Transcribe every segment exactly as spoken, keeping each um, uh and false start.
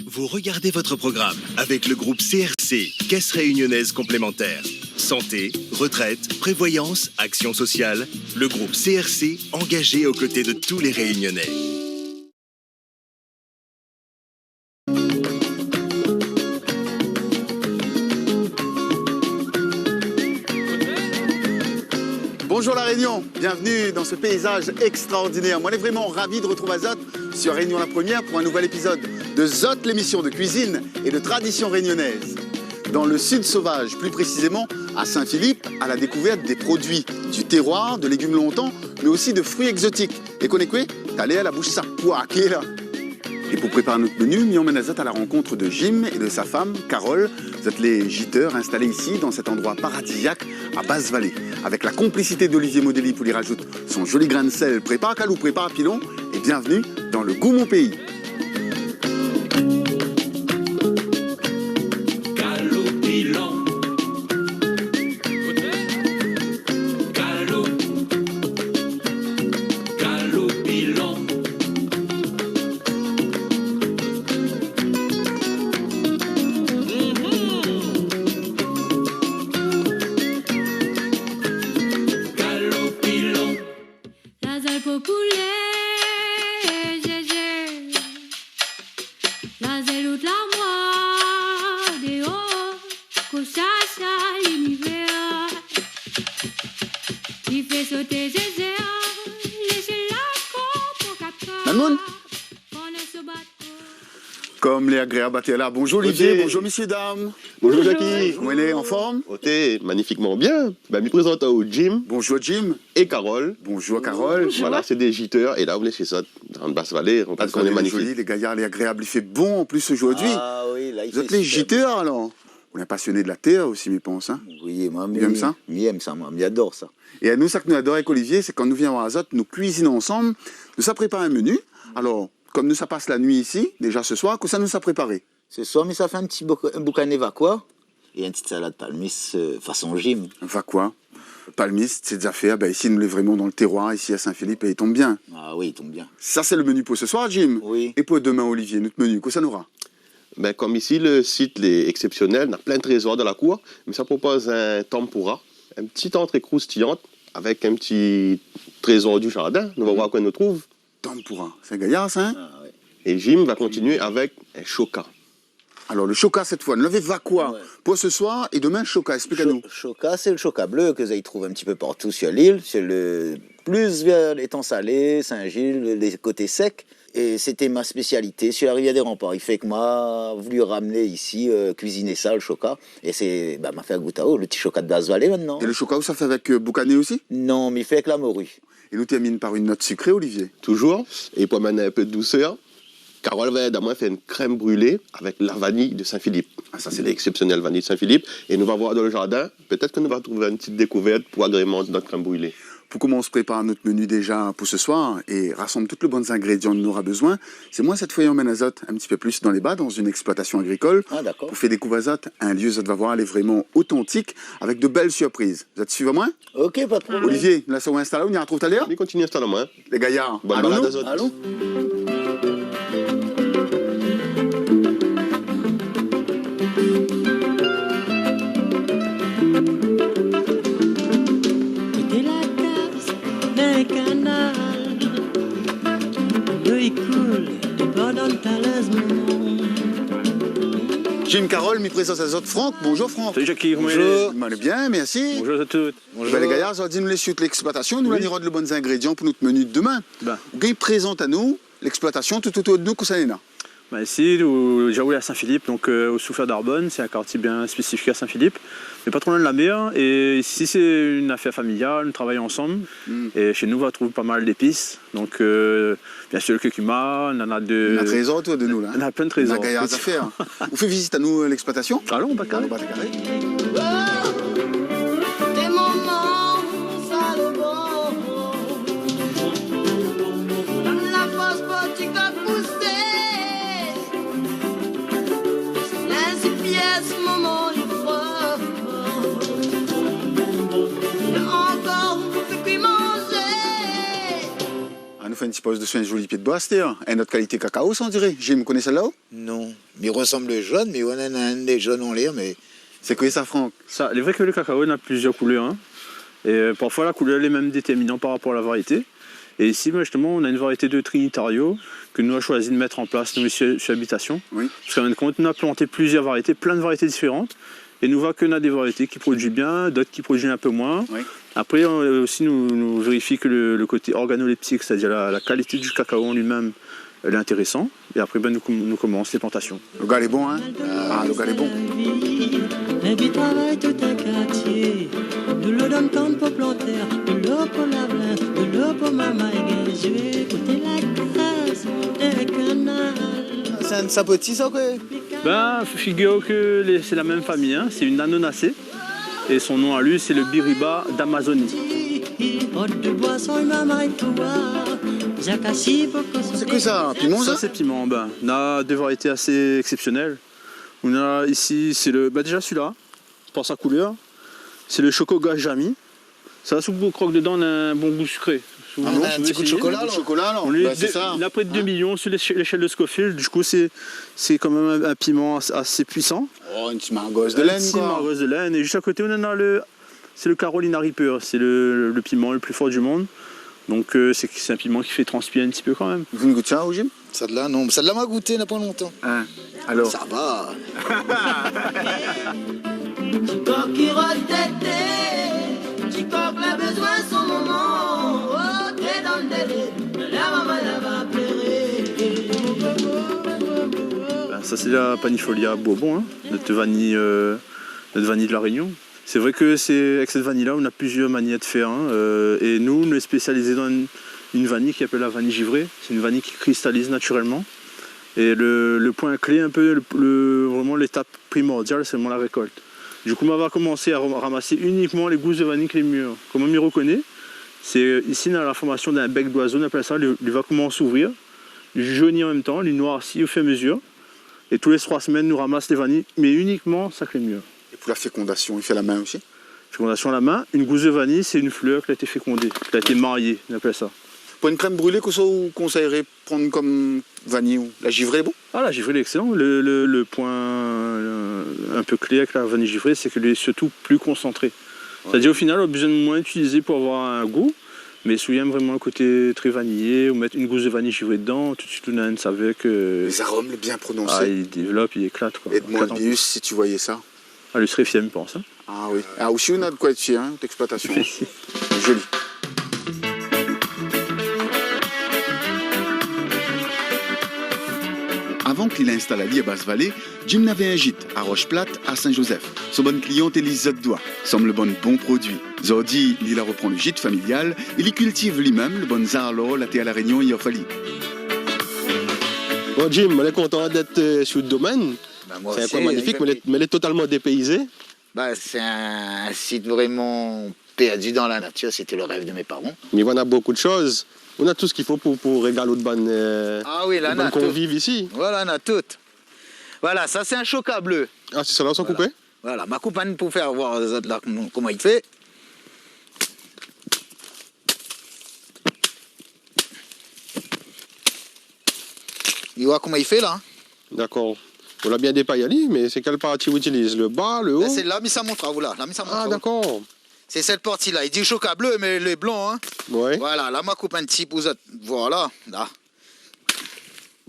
Vous regardez votre programme avec le groupe C R C, Caisse Réunionnaise Complémentaire. Santé, retraite, prévoyance, action sociale, le groupe C R C engagé aux côtés de tous les Réunionnais. Bonjour La Réunion, bienvenue dans ce paysage extraordinaire. Moin lé vréman ravi de retrouv azot sur Réunion la Première pour un nouvel épisode de zot émission de cuisine et de tradition réunionnaise. Dans le sud sauvage, plus précisément à Saint-Philippe, à la découverte des produits du terroir, de légumes lontan, mais aussi de fruits exotiques. É koné koué ? Talèr la boush sa pou aké la. É pou prépar nout menu, mi amenn azot à la rencontre de Jim et de sa femme, Carole. Zot lé jitèr instalé isi, dans cet endroit paradisiaque, à Basse-Vallée. Avec la complicité d'Olivier Modely pou li rajout son joli grin d'sèl. Prépar kalou, prépar pilon, et bienvenue dans Le Goût Mon Pays. Kalou pilon. Kalou, kalou pilon. Kalou pilon. Lazèl pou poulé, zézé. Lazèl out larmoir, déor, kosa sa linivèr. Li fé soté zézé, lésé la kor pou katrèr. Mamoun. Kom lé agréab atèr la. Bonjour Olivier, bonjour messieurs, dames. Bonjour Jacky. Koman i lé, an form ? Oté, magnifiquement bien. Bin, mi prézant aou Jim. Bonjour Jim. É Carole. Bonjour Carole. Voilà, sé dé jitèr. É la, nou lé shé zot, dan Basse-Vallée. Basse-Vallée, lé zoli, lé gayar, lé agréab, i fé bon an plis zordi. Ah oui, la, i fé super bon. Zot lé jitèr, alor ? Ou lé in pasioné de la tèr osi, mi pans, in ? Oui, moin, mi èm sa. Mi èm sa, moin, mi ador sa. É anou, sak nou ador avèk Olivier, sé kan nou vien oir azot, nou kuizine ansanm, nou sa prépar in menu. Alor, kom nou sa pas la nuit isi, déza se soir, kosa nou sa préparé ? Se soir, mi sa fé in ti bouk-, in boukané vakoa é in ti salad palmis, euh, fason Jim. Vakoa, palmis, sé dé zafèr, bin, isi, nou lé vréman dan le terroir, isi à Saint-Philippe, é i tonm bien. Ah oui, i tonm bien. Sa, sé le menu pou se soir, Jim. Oui. É pou demin, Olivier, nout menu, kosa nou nora ? Bin, kom isi, le sit lé eksepsionèl, na plin trézor dan la kour, mi sa propoz in tempura, in ti antré kroustiyan avèk in ti trézor du jardin. Nou va oir kosa nou trouv. Tempura, sé gayar sa, in ? Ah, ouais. É Jim va kontinié avèk in shoka. Alor, le shoka sèt foi, nou lavé vakoa pou se soir é demin shoka, esplik anou. Sho-, shoka, sé le shoka blé ke zot i trouv in ti pé partou sur l'île. Sé le plis vèr Létan-Salé, Saint-Gilles, lé koté sèk. É sété ma spésialité sur la rivièr dé Ranpar. I fé ke ma voulu ramné isi, euh, kuiziné sa, le shoka. É sé, ba, ma fé gout aou, le ti shoka de Basse-Vallée mintnan. É le shoka, ou sa fé avèk, euh, boukané osi ? Non, mi fé avèk la mori. É nou tèrmine par une note sucrée, Olivier. Toujours. É pou amenn in pé de dousèr, Carole va èd amoin fé in krèm brilé avèk la vaniy de Saint-Philippe. Ah, sa, sé eksepsionèl, vaniy de Saint-Philippe. É nou va oir dan le jardin, pétèt ke nou va trouv in ti dékouvèrt pou agréman nout krèm brilé. Pou komans prépar nout menu déza pou se soir é rasanm tout le bann zingrédian nou nora bezoin, sé moin sèt foi i amenn azot in ti pé plis dan lé ba, dan une exploitation agricole, pou fé dékouv azot in lieu, zot va oir, lé vréman otantik, avèk de bèl sirpriz. Zot i suiv amoin ? Ok, pa de problèm. Olivier, nou lès aou instal aou, nou artrouv talèr. Mi kontinié instal amoin. Lé gayar, alon. Bonne balade à zot. Alon. Koté la kaz, dan kanal, dolo i koul, débord dan talaz, momon. Jim, Carole, mi prézant azot Franck. Bonjour Franck. Salut Jacky, koman i lé ? Bonjour. Moin lé bien, mèrsi. Bonjour à tous. Bonjour. Bin, lé gayar, zordi nou lé sur l'exploitation, nou la ni rod le bann zingrédian pou nout menu de demin. Bin. Ou gingn prézant anou l'exploitation tout otour de nou, kosa néna ? Bin, isi, nou, déza, nou lé à Saint-Philippe, donk, euh, au Souffleur d'Arbonne, sé in kartié bien spésifik à Saint-Philippe, mé pa tro loin de la mèr. É isi, sé in afèr familial, nou travay ansanm. Hmm. É shé nou, ou va trouv pa mal d'épis. Donk, euh, bien sûr, le curcuma, nana de... Nana trézor otour de nou la. Nana plin de trézor. Nana gayar zafèr. Ou fé vizit anou, euh, l'exploitation ? Alon, ba karé. Alon, ba karé. Dé moman sa lé bon. Donn la fors pou ti kor pousé. Lès piès, momon, i fo. Ankor pou kui manzé. Ah, nou Fé in ti poz dsi in zoli pié d'boi astèr. In ot kalité kakao sa, on diré. Jim, ou koné sèl-la, ou ? Non. Mi rosanm lo zone, mé ou néna in dé zone anlèr, mé... Sé koi sa, Franck ? Sa, lé vré ke lo kakao néna plizièr koulèr, in. É, euh, parfoi, la koulèr lé mèm détèrminan par rapor a la variété. É isi, bin, zistoman, nou na in variété de Trinitario ke nou la shoizi de mèt an plas, nou, isi, si labitasion. Oui. Parske, an fin de kont, nou la plant plizièr variété, plin de variété diféran. É nou voi ke néna dé variété ki produi bien, d'ot ki produi in pé moin. Oui. Apré, euh, osi, nou, nou vérifi ke lo, lo koté organoleptik, sétadir la, la kalité di kakao an li mèm, lé intérésan. É apré, bin, nou kom-, nou komans lé plantasion. Lo gars lé bon, in ? Ah, lo gars lé bon. Épi travay tout in kartié. Dolo dann kann pou plantèr, dolo pou lav linz, dolo pou marmay, gingn zoué koté la kaz, dèrièr kanal. Sé in sapoti, sa, koi ? Bin, figure-toi que les, c'est la même famille, hein, c'est une Anonacée. Et son nom à lui, c'est le Biriba d'Amazonie. Sé koi sa, piman, sa ? Ça, c'est piment. Ben, on a deux variétés assez exceptionnelles. On a ici, c'est le, bah, déjà celui-là, par sa couleur, c'est le Choco Gajami. Sa, si ou krok dedan, néna in bon gou sikré. Ah, néna in ti gou de shokola, alor. Shokola, alor. On est deux, on a près de deux millions sur l'éche-, l'échelle de Scoville. Du coup, c'est, c'est quand même un, un piment as-, assez puissant. Oh, in ti margoz de l'Inde, koi. In ti margoz de l'Inde. Et juste à côté, on a le, c'est le Carolina Reaper. C'est le, le piment le plus fort du monde. Donc, euh, c'est, c'est un piment qui fait transpirer un petit peu quand même. Ou fine gout sa, ou, Jim ? Sat-la, non. Sat-la, ma gouté, na pa lontan. Hein, alors ? Sa va. Ti kok i rod tété, ti kok la bezoin son momon, rotré dan délé, la momon la va pléré. Ben, ça, c'est la Panifolia Bourbon, hein, notre vanille, euh, notre vanille de la Réunion. C'est vrai que c'est, avec cette vanille-là, on a plusieurs manières de faire, hein, euh, et nous, on est spécialisé dans une, une vanille qui appelle la vanille givrée. C'est une vanille qui cristallise naturellement. Et le, le point clé, un peu, le, le, vraiment l'étape primordiale, c'est vraiment la récolte. Du coup, on va commencer à ra-, ramasser uniquement les gousses de vanille qui les mûres. Comment on reconnaît ? C'est, euh, ici, on a la formation d'un bec d'oiseau, on appelle ça, li, li va komansé ouvrir, li joni an mèm tan, li noirsi au fur et à mesure. Et tous les trois semaines, nou ramas lé vaniy, mé inikman sak lé mir. É pou la fékondasyon, i fé la min osi ? Fékondasyon a la min, in gous de vaniy, sé in flèr ki la été fékondé, ki la été maryé, nou apèl sa. Pou in krèm brilé, kosa ou konsèyré prann kom vaniy, ou la jivré, bon ? Ah, la jivré lé ékselan. Le, le, le poin, euh, in pé klé avèk la vaniy jivré, sé ke lé sirtou pli konsantré. Ouais. Sétadir, o final, ou la bezoin moin itilizé pou avoir in gou, mé si ou yèm vréman le koté tré vaniyé, ou mèt in gous de vaniy jivré dedan, tout de suit, ou na in savèr ke... Les arômes, lé bien prononcé. Ah, i dévlop, i éklat, koi. Edmond Albius, si tu voyais ça. Ah, li sré fièr, mi pans, in. Ah oui. Ah, osi, ou na de koi èt fièr, in, d'exploitation. Joli. Avan ke li instal ali a Basse-Vallée, Jim navé in jit a Roche-Plate, a Saint-Joseph. Son bann kliyan té lis zot doi, sanm le bann bon produi. Zordi, li la repran le jit familial é li kiltiv li mèm le bann zarlor la tèr La Rényon i ofèr ali. Bon, Jim, nou lé kontan d'èt, euh, su le domèn. Sé in koin manifik, mé lé, mé lé totalman dépéyizé. Bah, c'est un site vraiment perdu dans la nature, c'était le rêve de mes parents. Mé ou na bonpé de shoz. Ou na tout sak i fo pou, pou régal out bann, euh, konviv isi. Ah oui, la, na tout. Voilà, na tout. Voilà, sa sé in shoka blé. Ah, sé sa la ou sa koupé ? Voilà, ma koup inn pou fé voir azot la koman, koman i fé. Ou oi koman i fé la ? Dakor. Ou la bien dépay ali, mé sé kèl parti ou itiliz ? Le ba, le o ? Bin, sé la mi sa mont aou la, la mi sa mont aou. Ah, dakor. Sé sèt parti la, i di shoka blé, mé lé blan, in. Ouais. Voilà, la ma koup in ti pou zot. Voilà, la.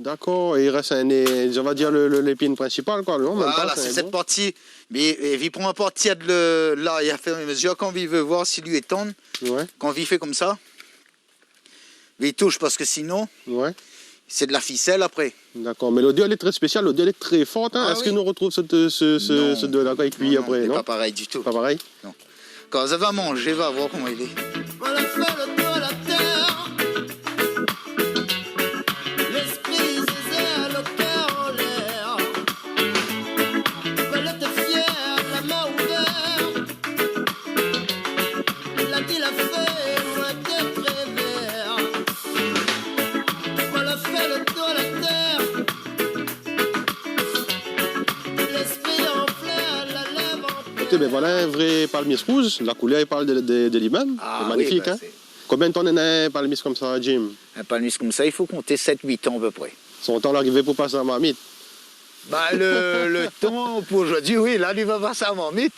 Dakor, é i rès in, on va dir le, le, lépine prinsipal, koi, non ? Mèm pa, sé sèt parti. Mé, é vi pran a partir de le, la, i fé mezir kan vi vé voir si li lé tann. Ouais. Kan vi fé komsa. Mé i toush parske sinon, sé de la fisèl apré. Dakor, mé lodèr lé tré spésial, lodèr lé tré for, in. Ah oui. Èske nou retrouv se, se, se, se doi la kan i kui apré, non ? Non, non, lé pa parèy ditou. Pa parèy ? Non. Kan zot va manzé, va voir koman i lé. Voilà, fé le tour de la tèr. Lespri zézèr, le kèr anlèr. Fo lé fièr, la min ouvèr. La di la fé, moin té tré vèr. Moin la fé le tour la tèr. Lespri an flèr, la lèv an flèr. Ékout, bin voilà in vré palmier rouz. La koulèr i parl de, de, de li mèm. Ah oui, manifik, in. Sé, Konbien d'tan néna in palmis konmsa, Jim? In palmis konmsa, i fo konté sèt, uit an a pé pré. Son tan la arivé pou pasé a marmit. Ba, le, le tan pou zordi, oui, la, li va pasé a marmit.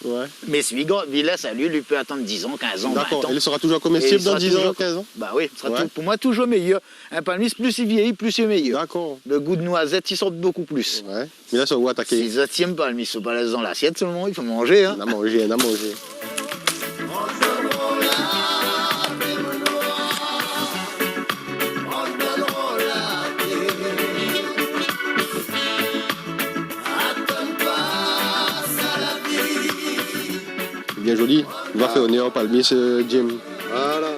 Ouais. Mé si li gard, li lès ali, li pé atann diz an, kinz an, vin an. Dakor. É li sra touzour komestib dan diz an, kinz an? Ba oui, sra tou-, pou moin, touzour méyèr. In palmis, plis li vieyi, plis li lé méyèr. Dakor. Le gou de noizèt, i sort bokou plis. Ouais. Mé la, sa ou atak. Si zot i èm pa le miso, pa lès dan lasièt solman, i fo manzé, in. Na manzé, na manzé. Bien zoli. Nou va fé onèr o palmis, euh, Jim. Voilà.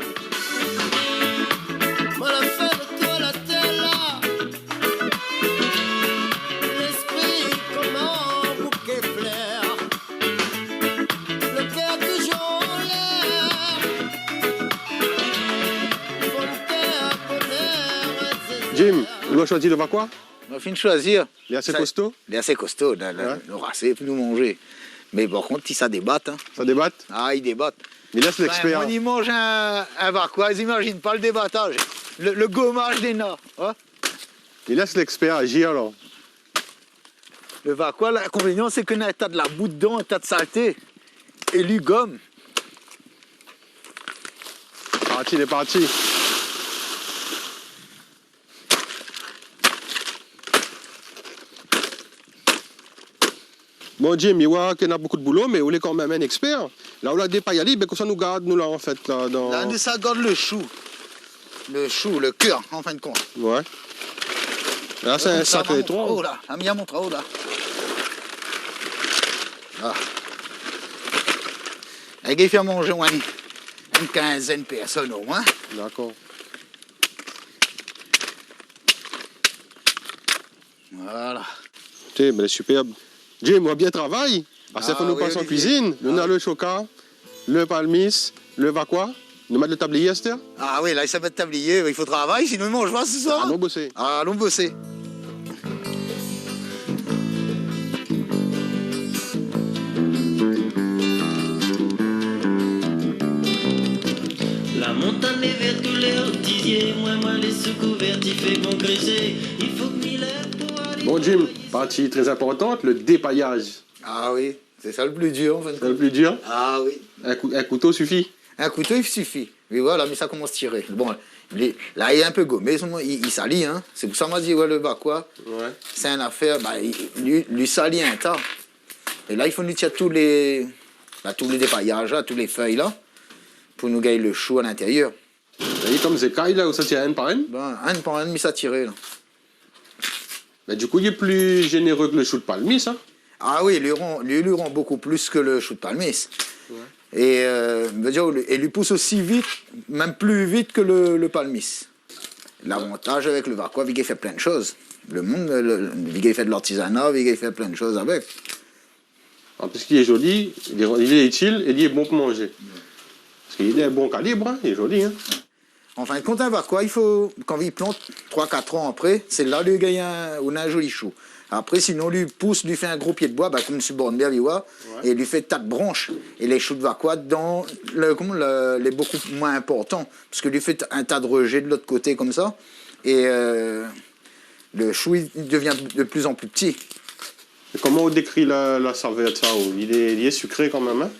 Lespri konm in bouké flèr, le kèr touzour an lèr. Fo kèr bonèr, Jim, ou la shoizi le vakoi? Nou la fine shoizi. Li lé asé kosto? Li lé asé kosto, la, la, nou rasé pou nou manzé. Mé par kont, li sa débat, in. Sa débat? Ah, li débat. Mé lès lèkspèr. Anfin, moin i manz in, in vakoi, zot i imazine pa le débataz. Le, le gomaz li néna, in. Li lès lèkspèr azir, alor. Le vakoi, l'inkonvénian, sé ke néna in ta de labou dedan, in ta de salté. É li gom. Parti, lé parti. Bon, Jim, mi oi ke néna bokou de boulo, mé ou lé kanmèm in èkspèr. La ou la dépay ali, bin, kosa nou gard, nou, la, an fèt, la, dan... La, nou sa gard le shou. Le shou, le kèr, an fin de kont. Ouais. La, sé in sakré tron. Oh la, la, mi amont anlèr la. Ah. Li gingn fé manzé in, in kinzèn pèrsone omoin. Dakor. Voilà. Té, bin, lé sipèrb. Jim, ou la bien travay. Ah, sé pou nou pas an kuizine. Nou néna le shoka, le palmis, le vakoi. Nou mèt le tablié, astèr? Ah oui, la, i sa mèt tablié. I fo travay, sinon i manz pa se soir. Alon bosé. Alon bosé. La montagne est verte couleur ortisier, moi, moi, les sous couverts, il fait bon grisé. Bon, Jim, parti trè inportan, le dépayaz. Ah oui, sé sa le pli dir, an fin de kont. Sé le pli dir? Ah oui. In kou-, in kouto i sifi? In kouto i sifi. Oui, voilà, mé sa komans tiré. Bon, li, la, li lé in pé gomé, solman, li, li sali, in. Sé pou sa ma di, ouais, le vakoi, ouais, sé in afèr, ba, li, li, li sali in ta. É la, i fo nou tir tout lé, ba, tout lé dépayaz la, tout lé fèy la, pou nou gingn le shou a l'intérieur. É konm zékay la, ou sa tir inn par inn? Bin, inn par inn, mi sa tiré la. Mé du kou, li lé pli zénéré ke le shou de palmis, in? Ah oui, li rann, li, li rann bokou plis ke le shou de palmis. Ouais. É, euh, vé dir, é li pous osi vit, mèm pli vit ke le, le palmis. Lavantaz avèk le vakoi, li gingn fé plin de shoz. Le moun, le, le, li gingn fé de l'artizana, li gingn fé plin de shoz avèk. An plis, li lé zoli, li lé, li lé itil é li lé bon pou manzé. Parske li lé bon kalib, in, li lé zoli, in. An fin de kont, in vakoi, i fo, kan li plant, troi, kat an apré, sé la li gingn in, ou néna in zoli shou. Apré, sinon, li pous, li fé in gro pié de boi, ba, konm si born bien, li voi, ouais, é li fé ta de bransh. É le shou de vakoi, dan le, koman, le, lé bokou moin inportan, parske li fé in ta de rejé de lot koté, konmsa. É, euh, le shou, li, li devien de pli an pli pti. É koman ou dékri la, la savèr de sa, ou? Li lé, li lé sikré kanmèm, in?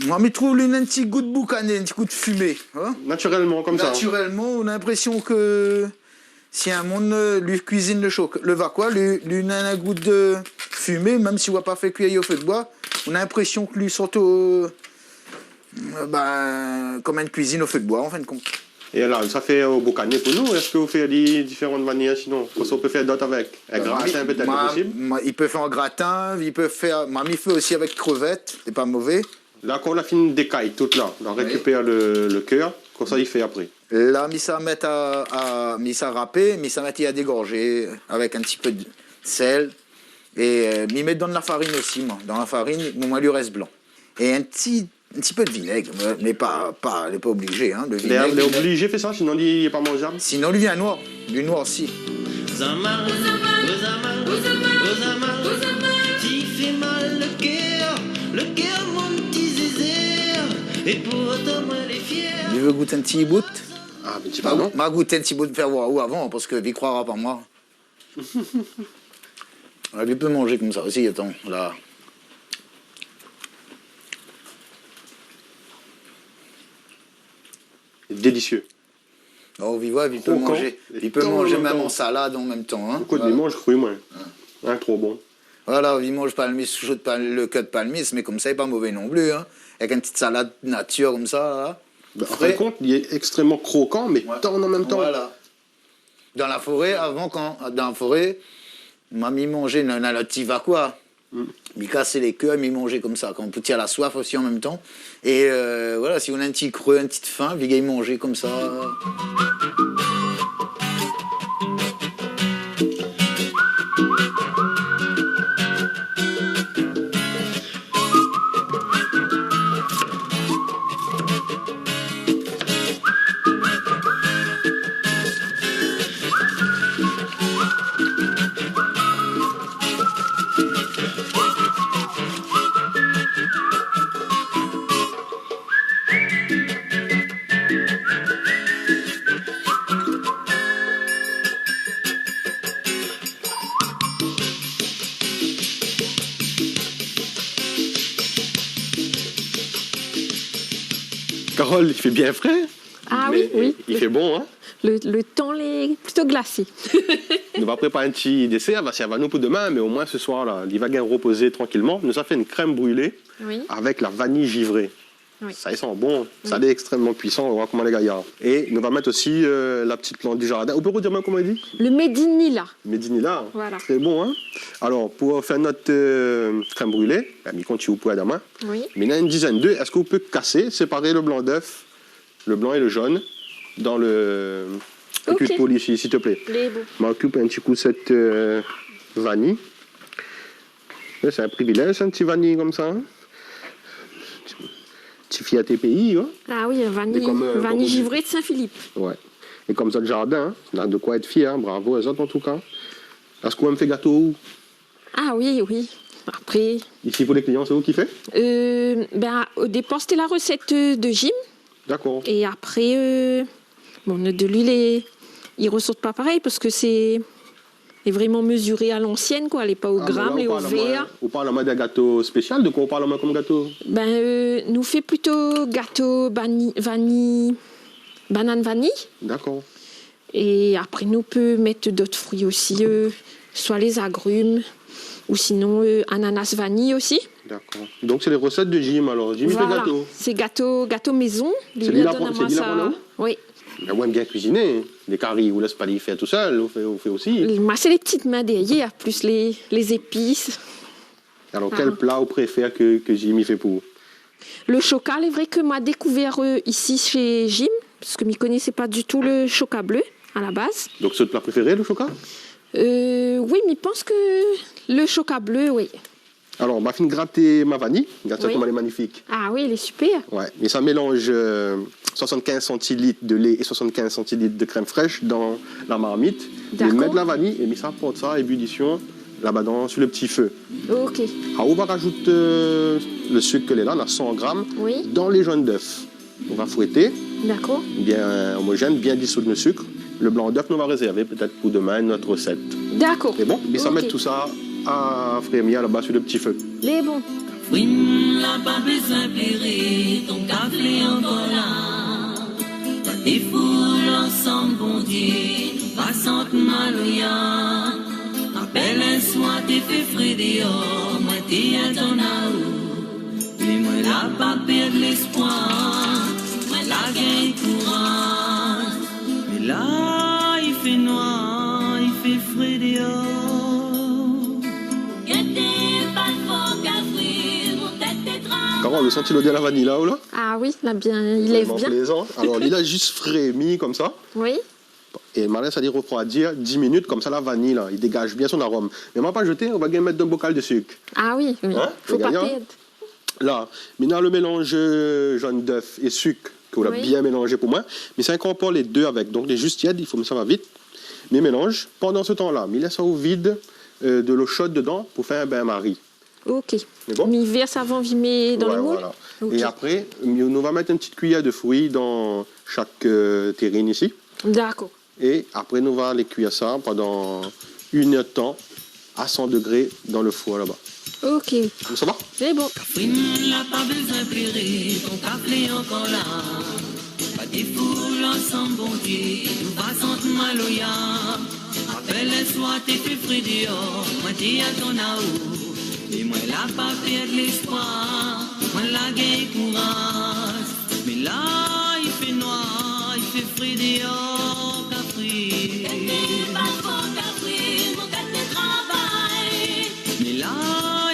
Moin, mi trouv li néna in ti gou de boukané, in ti gou de fimé, in? Natirèlman, konmsa. Natirèlman, ou na linprésion ke si in moun, euh, li kuizine le shok-, le vakoi, li, li néna in gou de fimé, mèm si ou la pa fé kui o fé de boi, ou na linprésion ke li sort o, euh, bin, konm in kuizine o fé de boi, an fin de kont. É la, sa fé o boukané pou nou, èske ou fé ali diféran manièr, sinon, kosa ou pé fé dot avèk? In gratin, pétèt, lé posib? Bin, moin, moin, i pé fé an gratin, i pé fé, moin, mi fé osi avèk krevèt, lé pa mové. La, kan ou la fine dékay tout la, ou la rékipèr le, le kèr, kosa i fé apré? La, mi sa mèt a, a, mi sa rapé, mi sa mèt a dégorzé avèk in ti pé de sèl. É, euh, mi mèt dan la farine osi, moin. Dan la farine, moin, li rès blan. É in ti in ti pé de vinèg, mé, mé pa, pa, lé pa oblizé, in, le vinèg, lé, lé oblizé fé sa, sinon li lé pa manzab. Sinon li vien noir, li noirsi. Zama, o zama, o zama, o zama, ti fé mal le kèr, le kèr, mon ti zézé. É pourtan, moin lé fièr. Ou vé gout in ti bout ? Ah, mé di pa non. Ma gout in ti bout, fé oir aou avan, parske vi kroira pa moin. Ah, li pé manzé konmsa osi, atann, la. Délisié. Oh, vi voi, vi pé manzé, vi pé manzé mèm an salad an mèm tan, in. Krokan. Ou koné, mi manz kri, moin. In, tro bon. Voilà, vi manz palmis, sho palmis, lo kèr palmis, mé konmsa, lé pa mové non pli, in. Avèk in ti salad natir konmsa, la. Fré. Ba, an fin d'kont, li lé ékstrèmman krokan, mé tann an mèm tan. Voilà. Dan la foré, avan, kan, dan la foré, ma mi manzé, na, na lo ti vakwa. Mm. Mi kasé lé kèr, mi manzé konmsa, kan pou tir la soif osi an mèm tan. É, euh, voilà, si ou na in ti kré, in ti fin, vi gingn manzé konmsa. Carole, il fait bien frais. Ah oui, oui. Mé i fé bon, in ? Le, le tan lé plito glasé. Nou va prépar in ti désèr, va sèrv anou pou domin, mé omoin se soir la, li va gingn repozé trankilman. Nou sa fé in krèm brilé avèk la vaniy zivré. Oui. Sa i san bon, sa lé ékstrèmman puisan, nou va oir koman lé gayar. É nou va mèt osi, euh, la ti plant di zardin. Ou pé rodir amoin koman i di ? Le médinila. Médinila. Voilà. Tré bon, in ? Alor, pou fé nout, euh, krèm brilé, bin, mi kont si ou pou èd amoin. Oui. Mé na in dizèn d'œufs, èske ou pé kasé, séparé lo blan d'œuf, lo blan é lo zonn, dan lo, lo kui de poul isi, s'il te plaît. Ok. Lé bon. Ma okip in ti kou sèt, euh, vaniy. Ouais, sé in privilèz, in ti vaniy konmsa, in. Ti, ti fièrté péi, in. Ah oui, vaniy, vaniy zivré de Saint-Philippe. Ouais. É konm zot zardin, in, na de koi èt fièr, in. Bravo azot, an tou ka. Èske ou mèm fé gato, ou ? Ah oui, oui. Apré... Isi, pou lé klian, sé ou ki fé ? Euh, bin, o dépar, sété la rosèt, euh, de Jim. Dakor. É apré, euh, bon, nout de luil, li, li resort pa parèy, parske sé, lé vréman meziré a lansièn, koi. Lé pa o gram, lé o vèr. Ah, mé la, ou parl amoin, ou parl amoin d'in gato spésial. De koi ou parl amoin konm gato ? Bin, euh, nou fé plito gato bani-, vaniy, banane vaniy. Dakor. É apré, nou pé mèt d'ot frui osi, euh, soi lé zagrim, ou sinon, euh, ananas vaniy osi. Dakor. Donk, sé lé resèt de Jim, alor. Jim i fé gato. Voilà. Sé gato, gato mézon. Sé li la aprann, sé li la aprann aou ? Oui. Mé moin, mi yèm bien kuiziné. Lé kari, ou lès pa li fé tousèl, ou fé, ou fé osi. Moin, sé lé ti min dèrièr, plis lé, lé zépis. Alor, kèl pla ou préfèr ke, ke Jim i fé pou ou ? Lo shoka, lé vré ke ma dékouvèr, euh, isi shé Jim, parske mi koné pa ditou lo shoka blé a la baz. Donk, sé out pla préféré, lo shoka ? Euh, oui, mi pans ke lo shoka blé, oui. Alor, ma fine grat ma vaniy. Gard sa koman lé manifik. Ah oui, lé sipèr. Ouais, mé sa mélanz, euh, soixante-quinze centilitres de lait et soixante-quinze centilitres de crème fraîche dan la marmit. Dakor. Mé mèt la vaniy é mi sa port sa a ébullision laba dan, sur le petit feu. Ok. Apré, ou va razout, euh, lo sik ke lé la, na san gram, dan lé zonn d'œuf. Oui. Ou va fouété. Dakor. Bien homogène, bien disoud lo sik. Lo blan d'œuf, nou va rézèrvé pétèt pou domin, nout resèt. Dakor. Sé bon ? Ok. Mi sa mèt tousa a frémir laba sur le petit feu. Lé bon. Frin la pa bézoin pléré, ton kafé ankor la. Défoul ansanm, Bondié, pa sant maloya. Apèl in swa té fé fré déor, moin té atann aou. Mé moin la pa pèrd léspoir, moin la gingn kouraz. Mé la, i fé noir, i fé fré déor. Gèt pa fo kafri, mon tèt té tra. Koman, ou santi lodèr la vaniy la, ou la ? Ah oui, la bien, i lèv bien. Vréman plézan. Alor, li la zis frémi konmsa. Oui. É ma lès ali refroidir dis minit, konmsa la vaniy la, li dégaz bien son arom. Mé ma pa zété, ou va gingn mèt dan bokal de sik. Ah oui, oui. In ? Fo pa pèrd. La, mi na lo mélanz, euh, zonn d'œuf é sik, ke ou la bien mélanzé pou moin. Mi sa inkorpor lé dé avèk. Donk, lé zis tièd, i fo mi sava vit. Mi mélanz. Pandan se tan la, mi lès aou vid, euh, de lo sho dedan pou fé in bin-mari. Ok. Sé bon ? Mi vèrs avan, mi mèt dan le moul ? Ouais, voilà. Ok. É apré, nou va mèt in ti kuiyèr de fri dan shak, euh, térine isi. Dakor. É apré, nou va alé kuir sa pandan inn èr d'tan a san dégré dan le four laba. Ok. Sa va ? Sé bon. Kafrine la pa bezoin pléré, ton kafé ankor la. Pa défoul ansanm Bondié, nou va sant maloya. Rapèl in soir té fé fré déor, moin té atann aou. Mé moin la pa pèrd léspoir, moin la gingn kouraz. Mé la i fé noir, i fé fré déor, Kafrine. Gèt pa fo, Kafrine, mon gèt le travay. Mé la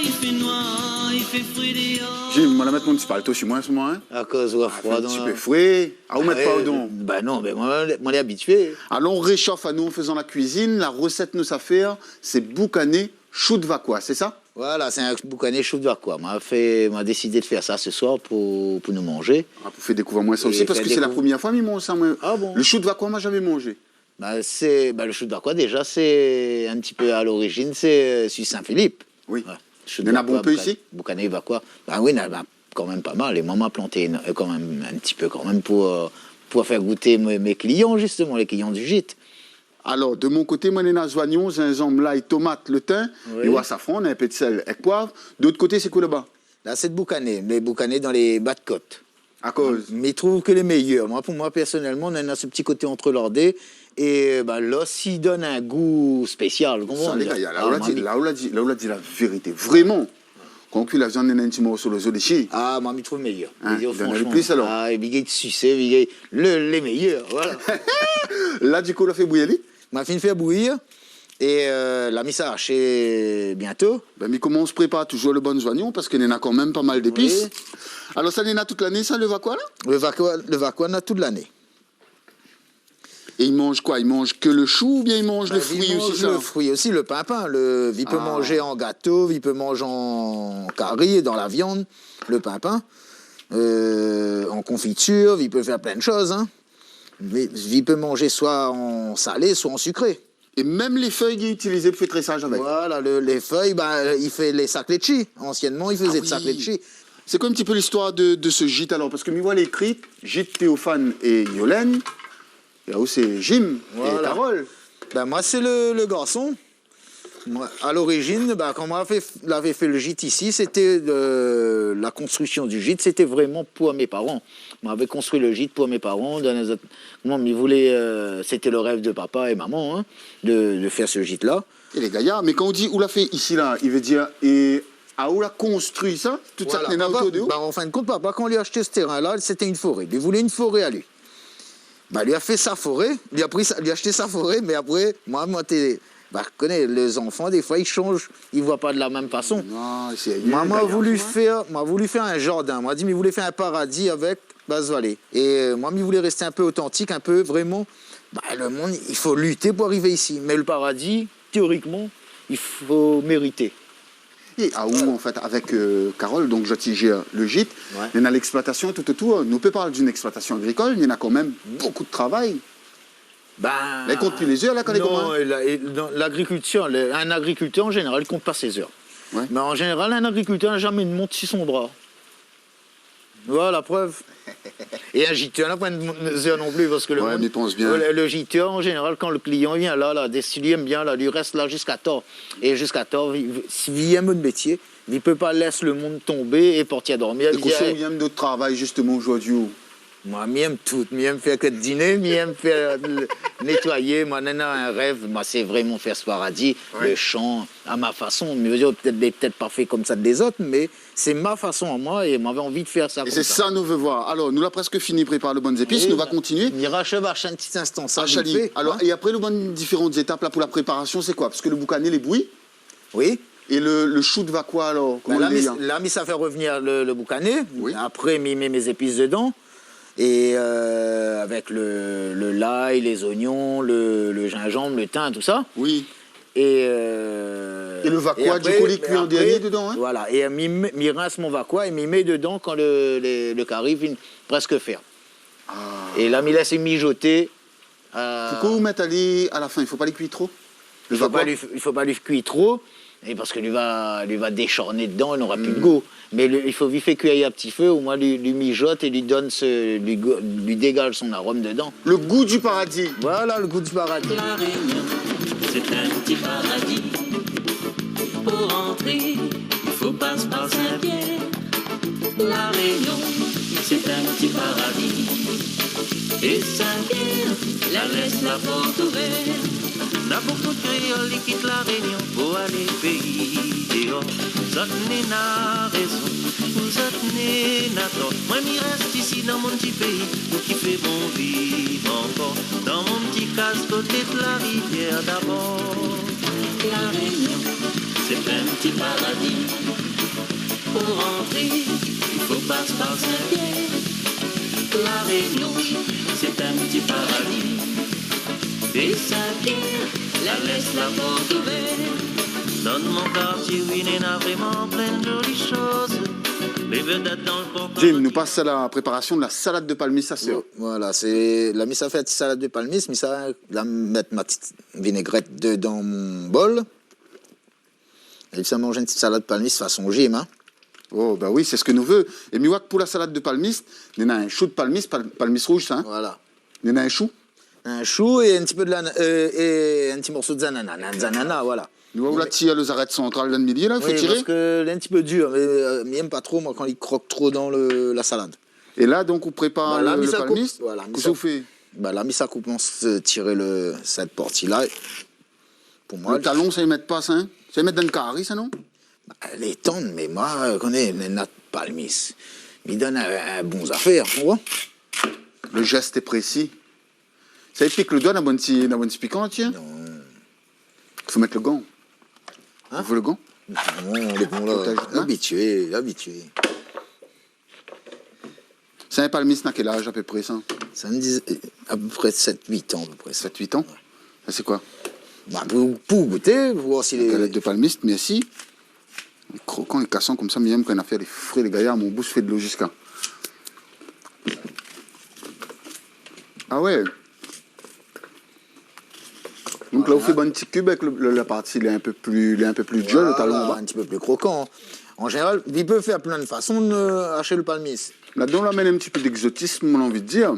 i fé noir, i fé fré déor. Jim, moin la mèt mon ti palto si moin an se moman, hein ? Akoz ou la fré dan la... Ah, in ti pé fré. Ah, ou mèt pa, euh, pardon. Bah non, mé moin, moin lé abitié. Alon, nou réshof anou an fézan la kuizine. La rosèt nou sa fé, sé boukané shou de vakoa, sé sa ? Voilà, sé in boukané shou de vakoa. Moin la fé, moin la désid fé sa se soir pou, pou nou manzé. Ah, pou fé dékouvèr amoin sa osi, parske sé la promièr foi mi manz sa, moin. Ah bon ? Le shou de vakoa, moin la zamé manzé. Bah, sé, bah, le shou de vakoa, déza, sé in ti pé a lorizine, sé, euh, su Sin-Filip. Oui. Ouais. Shou de vakoa, néna bonpé bouka-, isi ? Boukané vakoa. Bah oui, néna, bah, kan mèm pa mal. É moin, moin la planté in, euh, kan mèm, in ti pé kan mèm pou, euh, pou fé gouté mé, mé klian, zistoman, lé klian du jit. Alor, de mon koté, moin néna zoignon, zinzanm, lay, tomat, le tin, oui, é safran, in pé de sèl èk poiv. De lot koté, sé koi laba ? La, sé de boukané, mé boukané dan lé ba de kot. Akoz ? Mi trouv ke lé méyèr. Moin, pou moin, pèrsonèlman, néna se ti koté antrelardé. É, bah, la osi i donn in gou spésial, ou konpran ? Sa, lé gayar. La, ah, ou la di, la, ou la di, la, ou la di la vérité. Vréman. Kan ou kui la viann, néna in ti morso lo zo dési. Ah, moin, mi trouv méyèr. Hein, méyèr, i donn ali plis, alor. Ah, é pi i gingn susé, é pi i gingn le, lé méyèr, voilà. La, du kou, ou la fé bouyir ali ? Moin la fine fé bouyir. É, euh, la mi sa ashé biento. Bin, mi komans prépar touzour le bann zoignon, parske néna kan mèm pa mal dépis. Oui. Alor, sa néna tout lané, sa, le vakoa, la ? Le vakoa, le vakoa néna tout lané. É i manz koi ? I manz ke le shou oubien i manz le fri osi, sa ? Bin, i manz le fri osi, le pinpin. Le, i pé manzé an gato, i pé manzé an kari, dan la viann, le pinpin. Euh, an konfitir, i pé fé plin de shoz, hein. Mé i pé manzé soi an salé, soi an sikré. É mèm lé fèy i lé itilizé pou fé trésaz avèk. Voilà, le, lé fèy, ba, i fé lé sak létshi. Ansiènman, i fézé de sak létshi. Ah oui. Sé koi in ti pé listoir de, de se jit, alor ? Parske mi voi lé ékri, jit Théophane é Yolène. É aou, sé Jim é Carole. Voilà. Bin, moin, sé le, le garson. Moin, a lorizine, ba, kan moin lavé, lavé fé le jit isi, sété, euh, la konstriksion du jit, sété vréman pou mé paran. Moin lavé konstrui le jit pou mé paran, dan lé zot, moin, mi voulé, euh, sété le rèv de papa é momon, hein, de, de fé se jit-la. É lé gayar, mé kan ou di ou la fé isi la, i vé dir, é aou la konstrui sa, tout sak néna otour de ou ? Voilà, papa, ba, an fin de kont, papa, kan li la ashté se térin-la, sété in foré. Li voulé in foré ali. Ba, li la fé sa foré, li la pri sa, li la ashté sa foré, mé apré, moin, moin té, ba, koné, lé zanfan, défoi, i shanj, i voi pa de la mèm fason. Non, sé... Moin, moin la voulu fé, moin la voulu fé in zardin. Moin la di, mi voulé fé in paradi avèk Basse-Vallée. É, euh, moin, mi voulé rèsté in pé otantik, in pé vréman. Ba, le monn, i fo lité pou arivé isi. Mé le paradi, téorikman, i fo mérité. É aou, an fèt, avèk, euh, Carole, donk, zot i zèr le jit, néna lèksploitasion tout otour. Nou pé parl d'in èksploitasion agrikol, néna kan mèm bonpé de travay. Bin, la i kont pi lé zèr, la, kan li komans. Non, la, é, dan lagrikiltir, le, in agrikiltèr, an zénéral, i kont pa sé zèr. Ouais. Mé an zénéral, in agrikiltèr na zamé de mont si son bra. Voilà, la prèv. É in jitèr, na poin de zèr non pli, parske le monn, le, le jitèr, an zénéral, kan le klian i vien la, la, dé, si li èm bien, la, li rès la ziska tar. É ziska tar, vi, vi, si li èm le métié, li pé pa lès le monn tonbé é parti dormir. É kosa ou èm dan out travay, zistoman, zordi, ou ? Moin, mi èm tout. Mi èm fé ke diné, mi èm fé, euh, le, nétoiyé. Moin, néna in rèv, moin, sé vréman fé se paradi, le shan, a ma fason. Mi vé dir, pétèt, pétèt pa fé konmsa de lézot, mé sé ma fason a moin é moin lavé anvi de fé sa konmsa. É sé sa nou vé voir. Alor, nou la prèsk fini prépar le bann zépis, nou va kontinié. Oui, mi rashèv in ti instan sa, vit fé, hein. Alor, é apré, le bann diféran étap la pou la préparasion, sé koi ? Parske le boukané lé bouyi. Oui. É le, le shou de vakoa, alor, koman i lé, hein ? Bin, la, mi, la, mi sa fé revnir le, le boukané. Oui. Apré, mi mèt mé zépis dedan. É, euh, avèk le, le lay, lé zoignon, le, le zinzanm, le tin, tousa. Oui. É, euh, é le vakoa, é apré, du kou, li kui an dernié dedan, hein ? Voilà. É mi, mi rins mon vakoa é mi mèt dedan kan le, le, le kari fine prèsk fèr. Ah. É la, mi lès mizoté. Euh, poukosa ou mèt ali a la fin ? I fo pa li kui tro, le vakoa ? I fo pa li, i fo pa li kui tro. É parske li va, li va désharné dedan, li nora pi de gou. Mé li, i fo vit fé kui a ti fé, omoin li, li mijot é li donn se, li go-, li dégaz son arom dedan. Le goût du paradis. Voilà, le goût du paradis. La Réunion, c'est un petit paradis. Pour rentrer, il faut passer par Saint-Pierre. La Réunion, c'est un petit paradis. É Saint-Pierre la lès la port ouvèr. Nana bonpé kréol i kit La Rénion pou alé péi déor. Zot néna rézon, zot néna tor. Moin mi rès isi dan mon ti péi, pou ki fé bon viv ankor. Dan mon ti kaz koté de la rivièr dabor. La Rénion, c'est un petit paradis. Pour rentrer, il faut passer par Saint-Pierre. La Rénion, c'est un petit paradis. É Saint-Pierre la lès la port ouvèr. Dan mon kartié, oui, néna vréman plin de zoli shoz. Lé védèt dan le port. Jim, nou pas a la préparasion de la salad de palmis, sa sé... Voilà, sé la, mi sa fé ti salad de palmis, mi sa la mèt ma ti vinégrèt dedan mon bol. É sa manz in ti salad palmis fason Jim, in. Oh, ben oui, sé sak nou vé. É mi oi ke pou la salad de palmis, néna in shou de palmis, pal-, palmis rouz, sa, in. Voilà. Néna in shou. In shou é in ti pé de lana-, euh, é in ti morso de zanana, in zanana, voilà. Nou oi, ou la tir le zarèt santral dan le milié, la, i fo tiré. Oui, parske lé in ti pé dir, mé, euh, mi èm pa tro, moin, kan li krok tro dan le, la salad. É la, donk, ou prépar le, le palmis. Voilà, mi sa koup, voilà, mi sa koup. Kosa ou fé ? Ba la, mi sa koup an, euh, tir le, sèt parti-la. Pou moin, le talon, sa i mèt pa sa, in ? Sa i mèt dan le kari, sa, non ? Ba, lé tann, mé moin, euh, koné, néna de palmis. Mi donn in, in bon zafèr, ou oi ? Le geste est précis. Sa i pik le doi, na bon ti, na bon ti pikan, tiens. Non. Fo mèt le gan. In ? Ou vé le gan ? Non, lé bon la. Protèz out min. Abitié, abitié. Sa in palmis na kèl az, a pé pré, sa ? Sa mi di, a pé pré sèt, uit an, a pé pré. Sèt, uit an ? Ouais. Sa, sé koi ? Ba, pou, pou gouté, pou oir si... Galèt de palmis, mèrsi. Lé krokan, lé kasan konmsa, mi èm kan in nafèr lé fré, lé gayar, mon boush i fé dolo ziska. Ah ouais. Donk la, ou fé bann ti kub avèk le, le, la parti lé in pé pli, lé in pé pli dir, le talon anba. Voilà, in ti pé pli krokan. An zénéral, i pé fé plin de fason de ashé le palmis. Ladan, la amenn in ti pé d'égzotism, mon anvi de dir.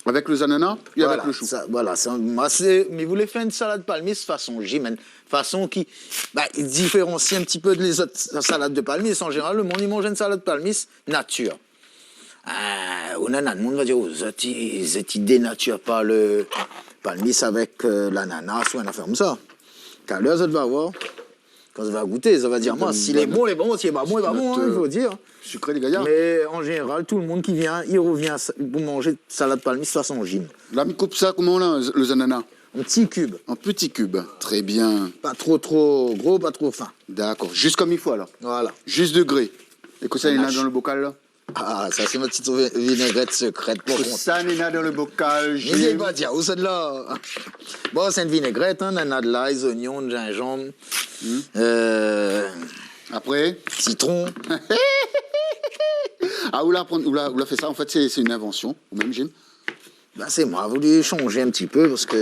Avèk le zanana é avèk le shou. Voilà, sa, voilà, sa, moin sé, mi voulé fé in salad palmis fason Jim, in fason ki, ba, i diféransi in ti pé de lézot sa-, salad de palmis. An zénéral, le moun i manz in salad palmis natir. Euh, ou néna de moun va dir, oh, zot i, zot i dénatir pa le palmis avèk, euh, lananas ou in nafèr konmsa. Talèr, zot va oir, kan zot va gouté, zot va dir, moin, si lé bon, lé bon, si lé pa bon, lé pa bon, in, i fo dir. Sikré, lé gayar. Mé an zénéral, tout le moun ki vien, i revien sa-, pou manz salad palmis fason Jim. La, mi koup sa koman, la, le zanana ? An ti kub. An ti kub. Trè bien. Pa tro, tro gro, pa tro fin. Dakor. Zis konm i fo, alor. Voilà. Zis degré. É kosa néna dan le bokal, la ? Ah, sa sé nout ti vi-, vinégrèt sekrèt, par kont. Kosa néna dan le bokal, Jim ? Mi vé pa dir, ou sèt la. Bon, sé in vinégrèt, in, néna de lay, zoignon, zinzanm, euh, sitron. Apré ? Ah, ou la pran, ou la, ou la fé sa, an fèt, sé, sé in invansion, ou mèm, Jim ? Ba, sé moin, voulé shanj in ti pé, parske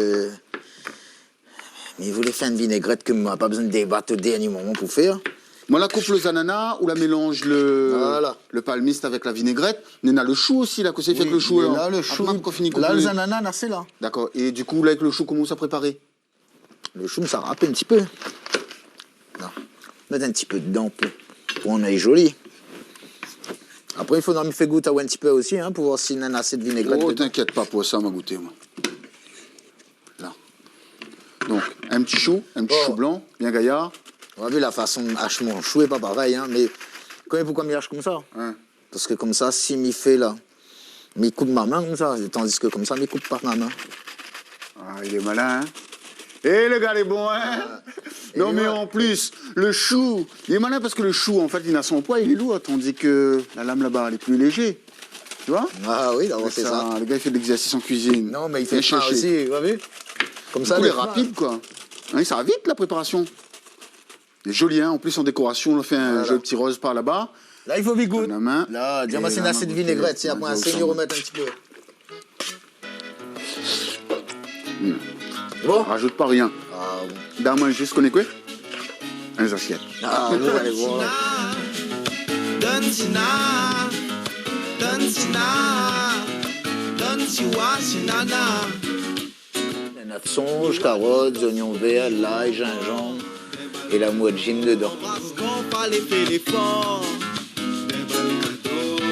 mi voulé fé in vinégrèt ke moin la pa bezoin débat o dernié moman pou fé. Moin la koup le zanana, ou la mélanz le, le palmis avèk la vinégrèt. Voilà. Néna le shou osi, la, kosa i fé avèk le shou, la ? Oui, mé la, le shou, apré, kan fini koup la, le zanana, la, sé la. Dakor. É du kou, la, avèk le shou, koman ou sa préparé ? Le shou, sa rap in ti pé. La. Mèt in ti pé dedan pou, pou rann ali zoli. Apré, i fodra mi fé gout aou in ti pé osi, in, pou oir si néna asé de vinégrèt dedan. Oh, t'inquiète pas pour ça, ma gouté, moin. La. Donk, in ti shou, in ti shou blan, bien gayar. Ou la vi la fason de ash mon shou lé pa parèy, in, mé koné poukosa mi ash konmsa ? In. Parske konmsa, si mi fé la, mi koup ma min konmsa, tandis ke konmsa, mi koup pa ma min. Ah, il est malin, hein ? Eh, le gars, il est bon, hein ? Ah. Non, mé an plis, le shou, il est malin parske le shou, an fèt, li na son poi, li lé lour, tandis ke la lam laba, lé pli lézé. Tu vois ? Ah oui, d'abor, sé sa. Le gars, il fait de l'exercice en cuisine. Non, mé li fé fin osi, ou la vi ? Konmsa, lé rapid, koi. Hein, sa va vit, la préparasion. Lé zoli, in. An plis, an dékorasion, nou la fé in zoli ti roz par laba. Voilà. La, i fo mi gout. Donn la min. La, di amoin si néna asé de vinégrèt, si apré, in sèl, mi romèt in ti pé. Hmm. Bon. Razout pa rien. Ah, bon. Donn amoin zis, koné koué ? Lé zasièt. Ah, nou va alé voir. Don Sina, Don Sina, Don Siwa Sinana. Néna sonj, karot, zoignon vèr, lay, zinzanm é la moudjine dedan. Anbras kan falé fé léfor.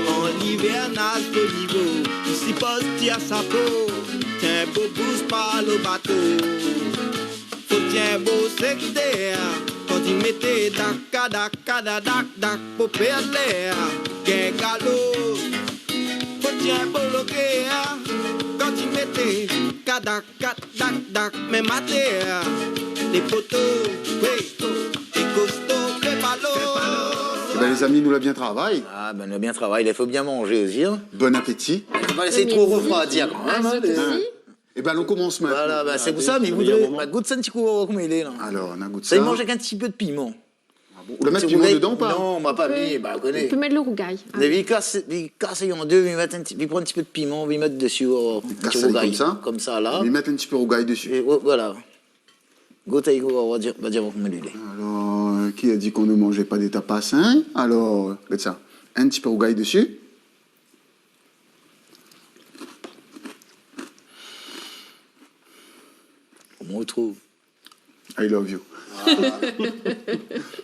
An livèrnaz de nivo, i sipoz tir sa po. Tienbo bous pa lo bato. Fo tienbo sékité, kan i mété dak, kadak, kadadak, dak, po pèrd lèr, gingalo. Fo tienbo loké, kan i mété kadak, kadak, dak, mèm atèr, lé poto, oui, lé kosto, fé pa lo. Eh ben, les amis, nou la bien travay. Ah, ben, nou la bien travay. I fo bien manzé osi, hein. Bon appétit. Fo pa lès tro refroidir kan mèm, hein. Mé zot osi. Eh ben, alon komans mintnan. Voilà, ben, sé pou sa, mé i voudré, ben, gout sa in ti kou, voir koman i lé, la. Alor, nou gout sa. Sa i manz avèk in ti pé de piman. Ah bon ? Ou la mèt piman dedan ou pa ? Non, ma pa mi, ben, ou koné. Ou pé mèt lo rougay. Mé li kas, li kas an dé, li mèt in ti, li pran in ti pé de piman, li mèt dési, oh, in ti rougay. Li kas sa, li, komsa. Komsa, la. Li mèt in ti pé rougay dési. É, oh, voilà. Gout, i va dir, va dir koman i lé. Alor, euh, qui a dit qu'on ne mangeait pas des tapas, hein ? Alor, gard sa. In ti pé rougay dési. Koman ou trouv ? I love you. Ah.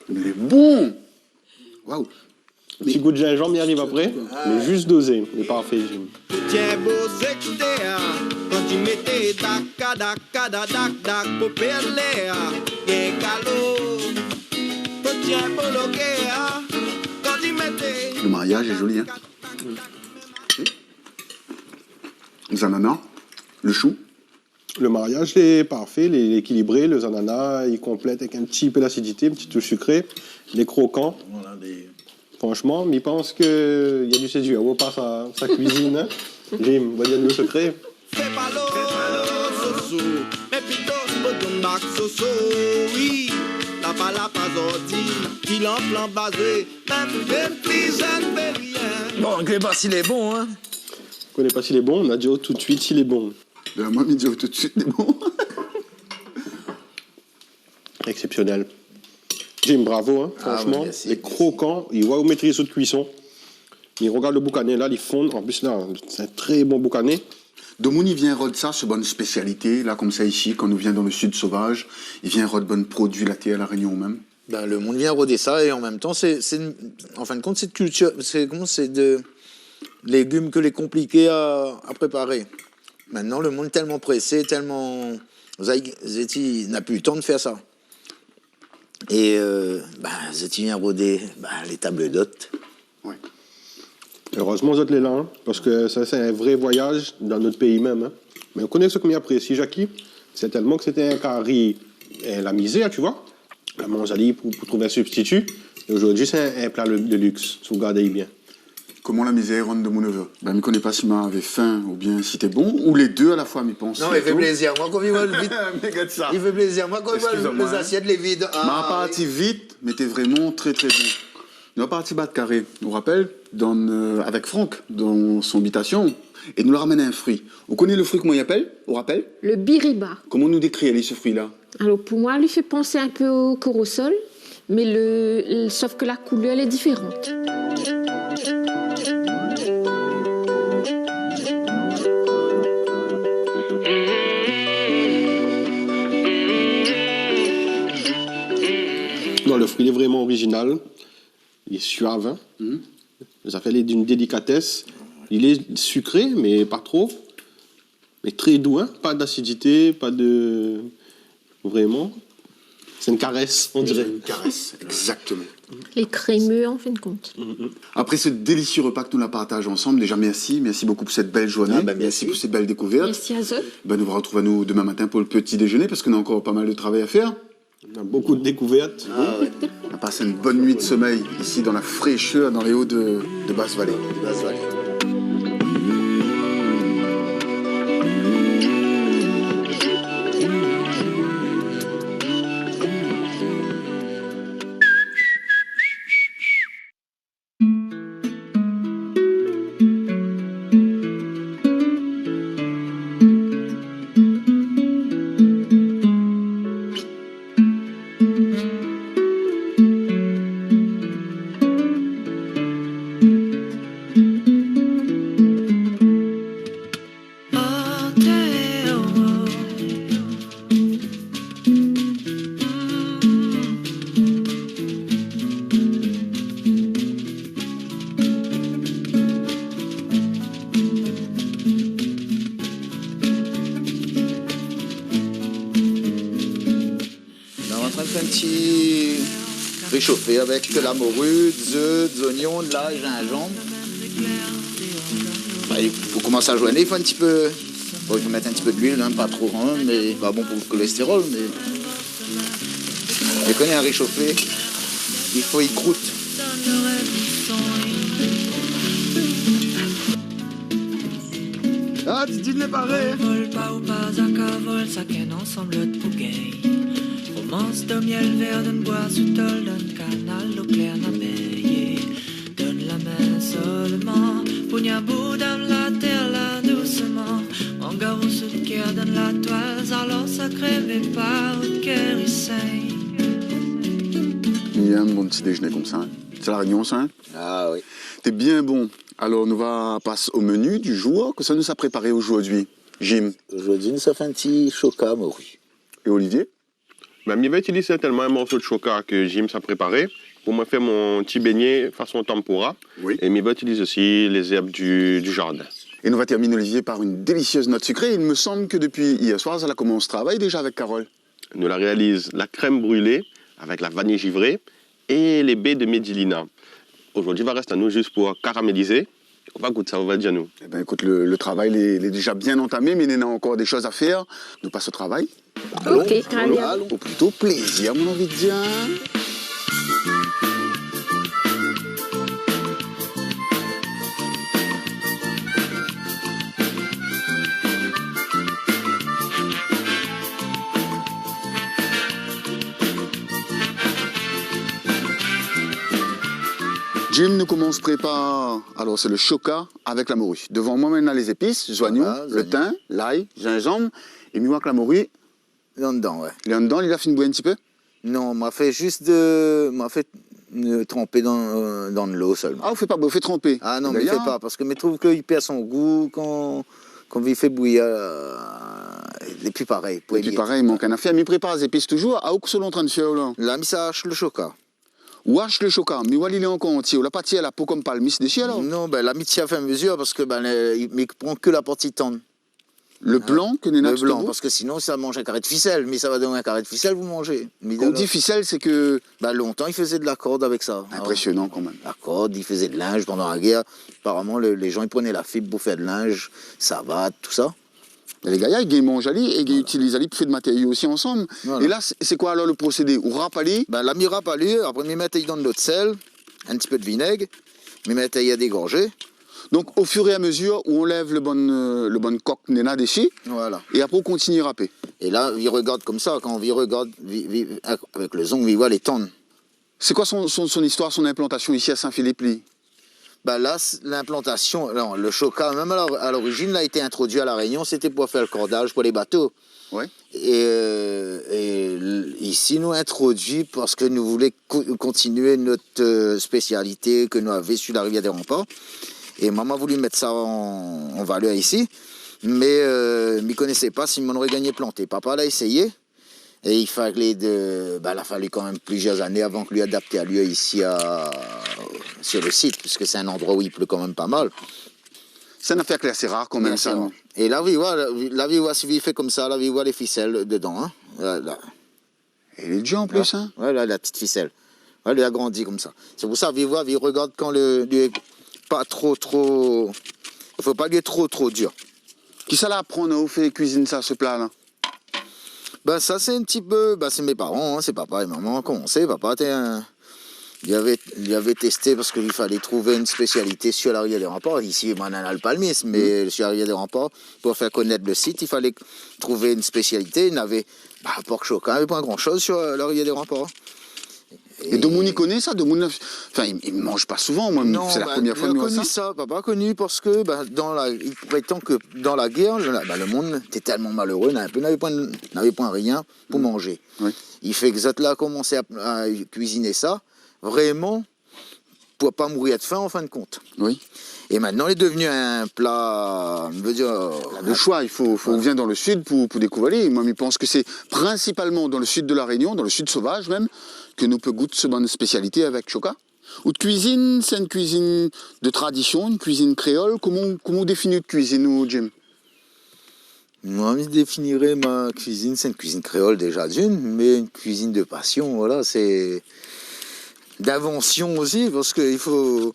Lé bon. Waouh. Ti gou de zinzanm i ariv apré, mé zis dozé, lé parfé, Jim. Tienbo sékité, kan i mété dak, kadak, kadadak, dak, po pèrd lèr, gingalo. Tienbo loké, kan i mété. Le mariage est joli, hein. Les ananas, le chou. Le mariaz lé parfé, lé, lé ékilibré, lé zanana i konplèt avèk in ti pé lasidité, in ti tou sikré, lé krokan. Voilà, lé... Franshman, mi pans ke i a du séduir. Ou pa sa, sa kuizine, hein ? Jim, va dir anou lo sekré. Fé pa lo soso, mé pito o donn bak soso, oui. La pa, la pa zordi, ki lanflan bazé, mèm, mèm pli zèn fé rien. Bon, nou koné pa si lé bon, hein. Koné pa si lé bon, nou va dir tout suit si lé bon. Ben, moin, mi di aou tout suit, lé bon. Eksepsionèl. Jim, bravo, hein, franshman. Ah ouais, mèrsi, mèrsi. Lé krokan, i voi ou métriz out kuison. Mi rogard lo boukané la, li fonn. An plis la, sé in tré bon boukané. Domoun i vien rod sa, sé bann spésialité la, komsa isi, kan nou vien dan le sud sauvage, i vien rod bann produi la tèr La Rényon mèm. Ben, le moun i vien rodé sa é an mèm tan, sé, sé in, an fin de kont, sé de kiltir, sé, koman, sé de légim ke lé konpliké a, a préparé. Mintnan, le moun tèlman présé, tèlman, zot i, zot i na pi le tan de fèr sa. É, euh, ben, zot i vien rodé, ben, lé tab d'ot. Ouais. Erèzman zot lé la, hein, parske sa, sé in vré voiyaz dan nout péi mèm, hein. Mé ou koné sak mi aprési, Jacky ? Sé tèlman ke sété in kari, eh, la mizèr, tu vois. La manz ali pou, pou trouv in sibstitu. É zordi, sé in, in pla de, de liks, si ou gard bien. Koman la mizèr i rann domoun evrë ? Ben, mi koné pa si ma avé fin oubien si té bon, ou lé dé a la foi, mi pans. Non, sé i fé plézir. Moin, kan mi voi le vid. Mé gard sa. I fé plézir. Moin, kan mi voi le, lé zasièt lé vid. Eskiz amoin, hein. Ah, oui. Ma parti vit, mé té vréman tré, tré bon. Nou la parti bat karé, ou rapèl, dan, euh, avèk Franck, dan son abitasion, é nou la ramèn in frui. Ou koné le frui, koman i apèl, ou rapèl ? Le biriba. Koman nou dékri ali, se frui-la ? Alor, pou moin, li fé pansé in pé o korosol, mé le, le, sof ke la koulèr, èl lé diféran. Non, le frui, li lé vréman orizinal. Li lé suav, hein. Mhm. Zafèr, li lé d'in délikatès. Li lé sikré, mé pa tro. Mé tré dou, hein. Pa d'asidité, pa de, vréman. Sé in karès, on diré. Sé in karès, égzaktoman. Lé krémé, an fin de kont. Mhm. Apré se délisié repa ke nou la partaz ansanm, déza, mèrsi. Mèrsi bokou pou sèt bèl zourné. Ah, ben, mèrsi. Mèrsi pou sèt bèl dékouvèrt. Mèrsi azot. Ben, nou va artrouv anou domin matin pou le pti déjeuner, parske nou na ankor pa mal de travay a fèr. Na bokou de dékouvèrt. Ah ouais. Nou la pas in bone nuit de somèy isi dan la fréshèr, dan lé o de, de Basse-Vallée. De Basse-Vallée. Réshofé avèk la mori, zé, zoignon, lay, zinzanm. Ba, i fo komans a zoiné, i fo in ti pé, bon, i fo mèt in ti pé d'luil, in, pa tro, in, mé pa bon pou lo kolèstérol, mé, mé kan i lé réshofé, i fo i krout. Ah, Didi lé paré. Vol pa ou pa, zaka vol, sakinn ansanm lot pou gingn. Romans dan mièl vèr, dan boi sou tol, dan kanal o klèr na bèyé. Donn la min solman, pogn in bout dan la tèr la dousman. Manga ou sou kèr, dan la toil, alor sa krèv pa o kèr i saigne. Bien, bon ti déjeuner konmsa, in. Sé La Rényon sa, in ? Ah oui. Té bien bon. Alor, nou va pas o menu du jour. Kosa nou sa préparé ojourdui, Jim ? Ojourdui nou sa fé in ti shoka mori. É Olivier ? Bin, mi va itiliz sèrtènman in morso de shoka ke Jim sa préparé pou moin fé mon ti bégné fason tempura. Oui. É mi va itiliz osi lé zèrb du, du jardin. É nou va termine, Olivier, par une délicieuse note sucrée. Il me semble que depuis hier soir, sa la komans travay déja avèk Carole. Nou la réaliz la krèm brilé avèk la vaniy zivré é lé bé de médilina. Ojourdui, va rès anou zis pou karamélizé. Nou va gout sa, ou va dir anou. Eh ben, écoute, le, le travail, il est, il est déjà bien entamé, mais il y en a encore des choses à faire. Nou pas o travay. Alon, alon, alon. Ok, très bien. Ou plito plézir, mon anvi de dir. Jim, nou komans prépar. Alor, sé le shoka avèk la mori. Dovan moin, mi mèt lé zépis, zoignon, voilà, le tin, lay, zinzanm, é mi voi ke la mori lé andan, ouais. Lé andan, li la fine bouyir in ti pé ? Non, ma fé zis de, ma fé, euh, tranpé dan, euh, dan dolo solman. Ah, ou fé pa, ou fé tranpé. Ah non, mé fé pa, parske mi trouv ke li pèrd son gou kan, kan li fé bouyir, euh, lé pi parèy. Lé pi parèy, i mank in afèr. Mi prépar zépis toujour. Ah, ou kosa ou lé antrin de fèr la ? La, mi sa ash le shoka. Ou ash le shoka, mi voi li lé ankor antié. Ou la pa tir la po konm palmis dési, alor ? Non, bin, la mi tir ofiramimézir parske, bin, le, mi pran ke la parti tann. Le blan ke néna tout an o ? Le blan, parske sinon, sa manz in karé de fisèl, mé sa va donn in karé de fisèl, vou manzé. Kan ou di fisèl, sé ke... Bin, lontan, i fézé de la kord avèk sa. Impressionnant, kan mèm. La kord, i fézé de linz pandan la gèr. Aparaman, le, lé zan, i prené la fib pou fé de linz, savat, tousa. Mé lé gayar, i gingn manz ali, é i gingn itiliz ali pou fé de matério osi ansanm. Voilà. É la, sé, sé koi alor le prosédé ? Ou rap ali ? Bin, la, mi rap ali, apré, mi mèt ali dan de lo sèl, in ti pé de vinèg, mi mèt ali a dégorzé. Donk, o fur é a mezir, ou anlèv le bann, euh, le bann kok néna dési, voilà, é apré, ou kontinié rapé. É la, i rogard konmsa, kan i rogard, vi, vi, avèk le zong, i voi lé tann. Sé koi son, son, son istoir, son inplantasion isi a Sin-Filip, li ? Ba la, s-, linplantasion, non, le shoka, mèm a la, a lorizin, la été introdui a La Rényon, sété pou fé le kordaz pou lé bato. Ouais. É, euh, é l-, isi, nou introdui parske nou voulé ko-, kontinié nout, euh, spésialité ke nou avé su la Rivièr dé Ranpar. É moin, ma voulu mèt sa an, an valèr isi. Mé, euh, mi konésé pa si moin noré gingné planté. Papa la éséyé. É i falé de, ba, la fali kan mèm plizièr zané avan ke li adapté ali isi a, sur le sit, puiske sé in landroi ousa i plé kan mèm pa mal. Sé in afèr ke lé asé rar kan mèm, sa, non ? Bien sir. É la, vi, voilà, la, vi, voilà, si vi fé konmsa, la, vi voi lé fisèl dedan, in. Voilà. É lé dir an plis, in ? Ouais, la, la ti fisèl. Voilà, li la grandi konmsa. Sé pou sa, vi voi, vi rogard kan le, li lé pa tro, tro, i fo pa li lé tro, tro dir. Kisa la aprann aou fé kuizine sa, se pla la ? Bin, sa, sé in ti pé, bin, sé mé paran, in, sé papa é momon la komansé. Papa té in, li avé, li avé tésté parske i falé trouv in spésialité sur la Rivièr dé Ranpar. Isi, moin, néna le palmis, mé sur la Rivièr dé Ranpar, pou fé konèt le sit, i falé trouv in spésialité. Navé, ba, pork shoka, navé pa gran shoz sur, euh, la Rivièr dé Ranpar. É domoun i koné sa, domoun, anfin, i, i manz pa souvan, moin, sé la promièr foi mi voi sa. Non, ba, li la koni sa, papa la koni parske, ba, dan la, i prétan ke dan la gèr, le, ba, le moun té tèlman maléré, navé, navé poin, navé poin rien pou manzé. Oui. I fé ke zot la komansé a, a kuiziné sa, vréman, pou pa mouri de fin, an fin de kont. Oui. É mintnan, li lé devni in pla, mi vé dir, euh... Le shoi, i fo, fo, ou vien dan le sid pou, pou dékouv ali. Moin, mi pans ke sé prinsipalman dan le sid de La Rényon, dan le sid sovaz mèm, ke nou pé gout se bann spésialité avèk shoka. Out kuizine, sé in kuizine de tradision, in kuizine kréol. Koman, koman ou défini out kuizine, ou, Jim ? Moin, mi définiré ma kuizine, sé in kuizine kréol déja d'in, mé in kuizine de pasion, voilà, sé, D'invention aussi, parce que il faut,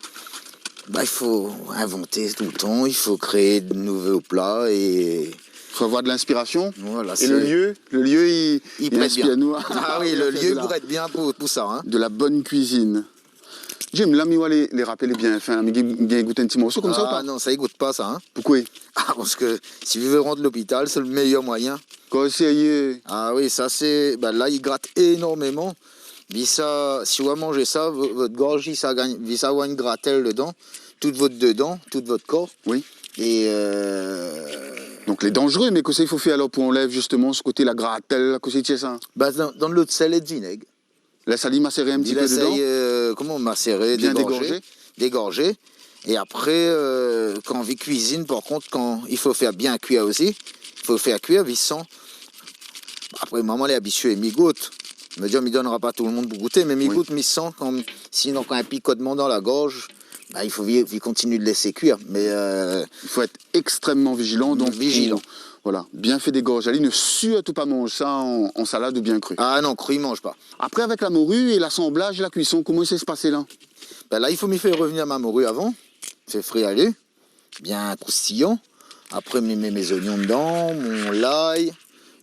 bah, il faut inventer tout le temps, il faut créer de nouveaux plats et... Faut avoir de l'inspiration. Voilà, et le lieu, le lieu, il, il inspire bien. Ah oui, le lieu pourrait être bien pour, pour ça, hein. De la bonne cuisine. Jim, la mi oi lé, lé rap lé bien fin, la mi gingn, gingn gout in ti morso konmsa ou pa ? Ah non, sa i gout pa sa, hein. Poukosa ? Ah, parce que si ou vé rant lopital, sé le meilleur moyen. Koi, sérieux ? Ah oui, sa sé, bah, la i grat énormément. Vi sa, si ou va manzé sa, vo-, vot gorz, i sa gingn, vi sa avoir in gratèl dedan, tout vot dedan, tout vot kor. Oui. Et, euh... Donc, lé danzéré, mé kosa i fo fé alor pou anlèv justement se koté la gratèl la, kosa i tien sa ? Bah, dan, dan lot sèl é de vinèg. Lès ali maséré in ti pé dedan. Lès ali, euh, koman, maséré, bien dégorzé. Dégorzé. É apré, euh, kan vi kuizine, par kont, kan i fo fé bien kuir osi, i fo fé kuir, vi san. Apré, momon lé abitié, mi gout. Mi di, mi donnra pa tout le monde pou gouté, mé mi gout, mi san kan, sinon, kan in pikotman dan la gorz, bah, i fo vi, vi kontinié de lès kuir. Mé, euh, il faut être extrêmement vigilant, donc, vigilant. Pou, voilà, bien fé dégorz ali, ne surtout pa manz sa an, an salad oubien kru. Ah non, kru, i manz pa. Apré, avèk la mori é lasanblaz, la kuison, koman i sa pasé la ? Bin la, i fo mi fé revnir ma mori avan, fé frir ali, bien kroustiyan. Apré, mi mèt mé zoignon dedan, mon lay,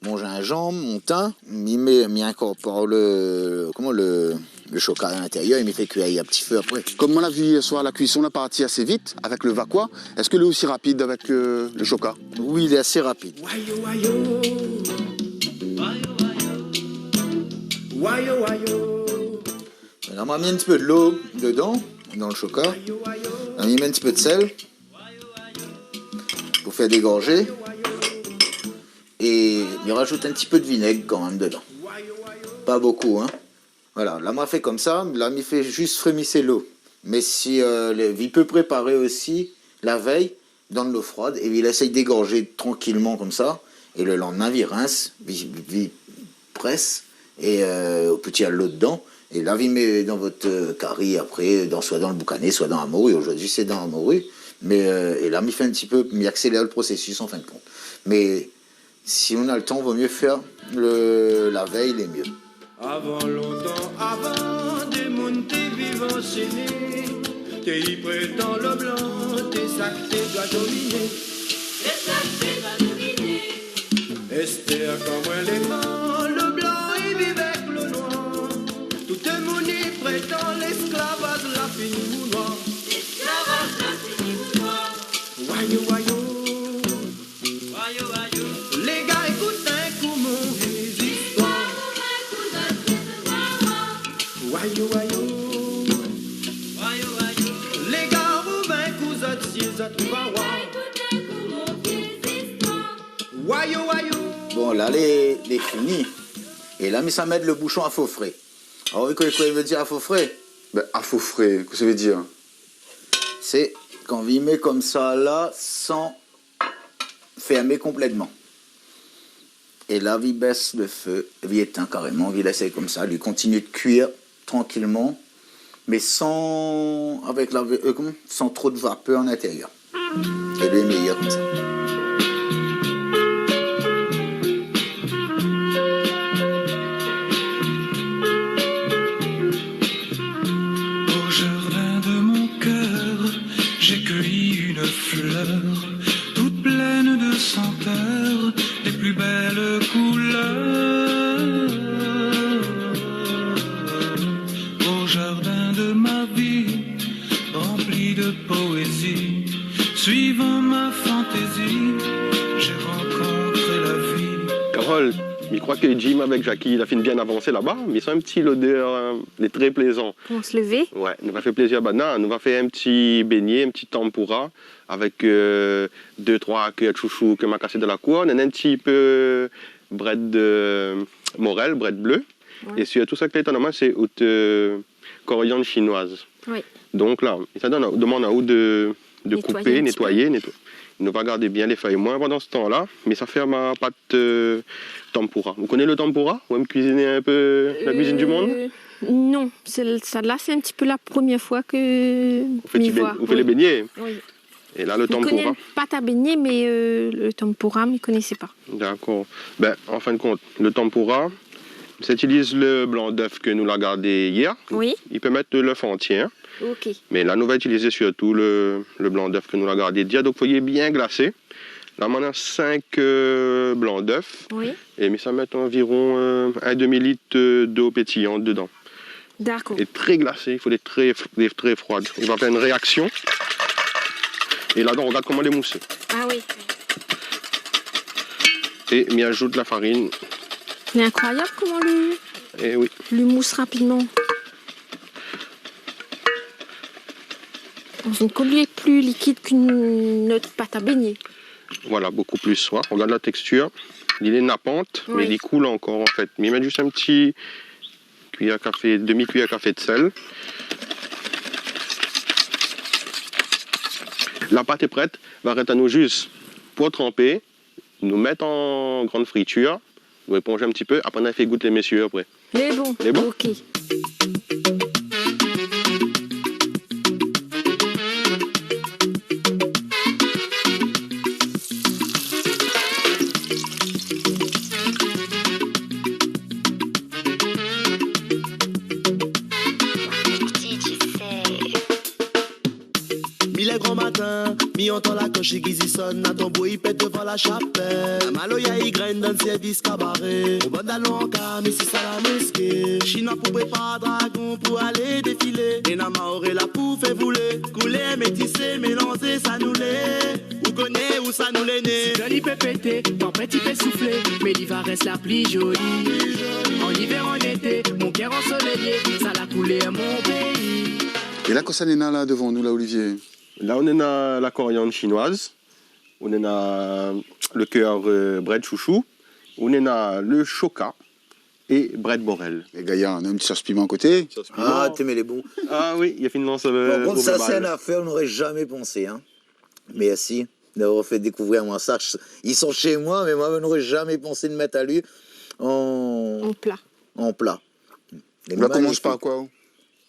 mon zinzanm, mon tin, mi mèt, mi inkorpor le, koman, le, le shoka a l'intérieur é mi fé kuir ali a ti fé apré. Konm moin la vi yèr soir, la kuison la parti asé vit avèk le vakoa. Èske lé osi rapid avèk, euh, le shoka ? Oui, lé asé rapid. Wayo, wayo. Wayo, wayo. La, ma mèt in ti pé dolo dedan, dan le shoka. La, mi mèt in ti pé de sèl pou fé dégorzé. É mi razout in ti pé de vinèg kan mèm dedan. Pa bokou, hein. Voilà, la, ma fé konmsa, la, mi fé zis frémir lo. Mé si, euh, le, vi pé préparé osi la vèy, dan dolo froid, é vi lès dégorzé trankilman konmsa, é le landmin, vi rins, vi, vi près, é, euh, ou pé tir lo dedan, é la, vi mèt dan vot, euh, kari apré, dan, soi dan le boukané, soi dan la mori. Zordi sé dan la mori, mé, euh, é la, mi fé in ti pé, mi aksélèr le prosésis an fin de kont. Mé si ou na le tan, vo mié fé le, la vèy, lé mié. Avan lontan, avan, dé moun té viv anséné, té i prétan le blan té sak té doi dominé. Té sak té doi dominé. Èstèr, kan moin lé gran, le blan i viv èk le noir. Tout moun i prétan, lèsklavaz la fini mounoir. Lèsklavaz la fini mounoir. Wayo, wayo. Lé gars, ékout in kou mon vié zistoir. Wayo, wayo. Lé gars, rouv in kou zot sié zot va oir. Wayo, wayo. Bon, la, lé, lé fini. É la, mi sa mèt le boushon a fo fré. Alor, ou koné kosa i vé dir a fo fré ? Bin, a fo fré, kosa i vé dir ? Sé kan vi mèt konmsa la, san fèrmé konplètman. É la, vi bès le fé, vi étin karéman, vi lès konmsa, li kontinié de kuir trankilman, mé san, avèk la, euh, koman, san tro de vapèr a l'intérieur. É lé méyèr konmsa. Au jardin de mon cœur, j'ai cueilli une fleur, toute pleine de senteurs, des plus belles couleurs. Au jardin de ma vie, rempli de poésie, suivant ma fantaisie, j'ai rencontré la vie. Carole, mi kroi ke Jim avèk Jacky la fine bien avansé laba, mi san in ti lodèr, euh, lé trè plézan. Pou nou lévé ? Ouais, nou va fé plézir, bah, non, nou va fé in ti bégné, in ti tempura avèk, euh, dé, troi kèr shoushou ke ma kasé dan la kour. Néna in ti pé brèd, euh, morèl, brèd blé. Ouais. É sirtou sak lé étonan, sé out, euh, koriann shinoiz. Oui. Donk la, sa i donn, demann aou de, de koupé, nétoyé, nétoyé. Nou va gard bien lé fèy. Moin, pandan se tan-la, mi sa fé ma pat, euh, tempura. Ou koné le tempura ? Ou èm kuiziné in pé la kuizine du monde ? Euh, non, sé l-, sa la, sé in ti pé la promièr foi ke mi voi. Ou fé ti bé-, ou fé lé bégné ? Oui. É la, le tempura. Mi koné le pat a bégné, mé, euh, le tempura, mi koné pa. Dakor. Bin, an fin de kont, le tempura, Mi sa itiliz le blan d'œuf ke nou la gardé yèr. Oui. I pé mèt l'œuf entié, in. Ok. Mé la, nou va itiliz sirtou le, le blan d'œuf ke nou la gardé yèr. Donk, fo li lé bien glasé. La, moin néna sink, euh, blan d'œuf. Oui. É mi sa mèt anviron, euh, in demi lit, euh, d'lo pétiyan dedan. Dakor. É tré glasé, i fo lé tré, lé tré froi. I va fé in réaksion. É ladan, rogard koman lé mousé. Ah oui. É mi azout la farine. Lé inkroiyab koman li, eh oui, li mous rapidman. An fin de kont, li lé pli likid k'in not pat a bégné. Voilà, bokou pli, ouais. Rogard la tékstir. Li lé napant, oui, mé li koul ankor, an fèt. Mi mèt zis in ti kuiyèr kafé, demi kuiyèr kafé de sèl. La pat lé prèt, va rès anou zis pou tranpé, nou mèt an gran fritir, nou éponz in ti pé, apré nou fé gout lé mésyé apré. Lé bon. Lé bon ? Ok. Mi lèv gran matin, mi antann la klosh légliz i sonn, na tanbour i pèt devan la shapèl. La maloya i grène dan sèrvis kabaré. Mon bann dalon an kar, mi sisa la moské. Shinoi pou prépar dragon pou alé défilé. Néna maoré la pou fé voulé. Koulèr métisé, mélanzé, sa nou lé. Ou koné ousa nou lé né. Siklone i pé pété, tanpèt i pé souflé, mé li va rès la pli zoli. An ivèr, an été, mon kèr ansolèyé, sa la koulèr mon péi. É la, kosa néna la devan nou la, Olivier ? La, ou néna la koriann shinoiz, ou néna le kèr, euh, brèd shoushou, ou néna le shoka é brèd morèl. Lé gayar, néna in ti sos piman a koté. Sos piman. Ah, té, mé lé bon. Ah oui, li la fine lans, euh, par kont, sa, sé in afèr ou noré zamé pansé, in. Mèrsi d'avoir fé dékouvèr amoin sa. I sort shé moin, mé moin, mi noré zamé pansé de mèt ali an, an pla. An pla. Lé manifik. Ou la komans par koi, ou ?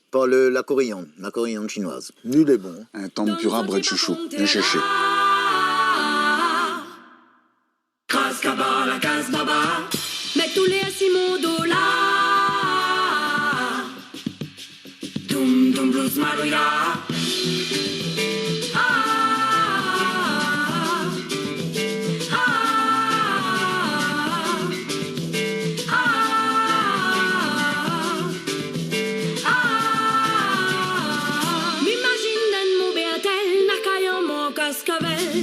Par le, la koriann, la koriann shinoiz. Li lé bon. In tanpura brèd shoushou, vien shèrshé. Kras kaba la kaz baba. Mèt tout lé asi mon do la. Doum doum blues maloya. Ah, ah, ah, ah. Mi mazine dan mon bèrtèl, na kayan mon kaskavèl.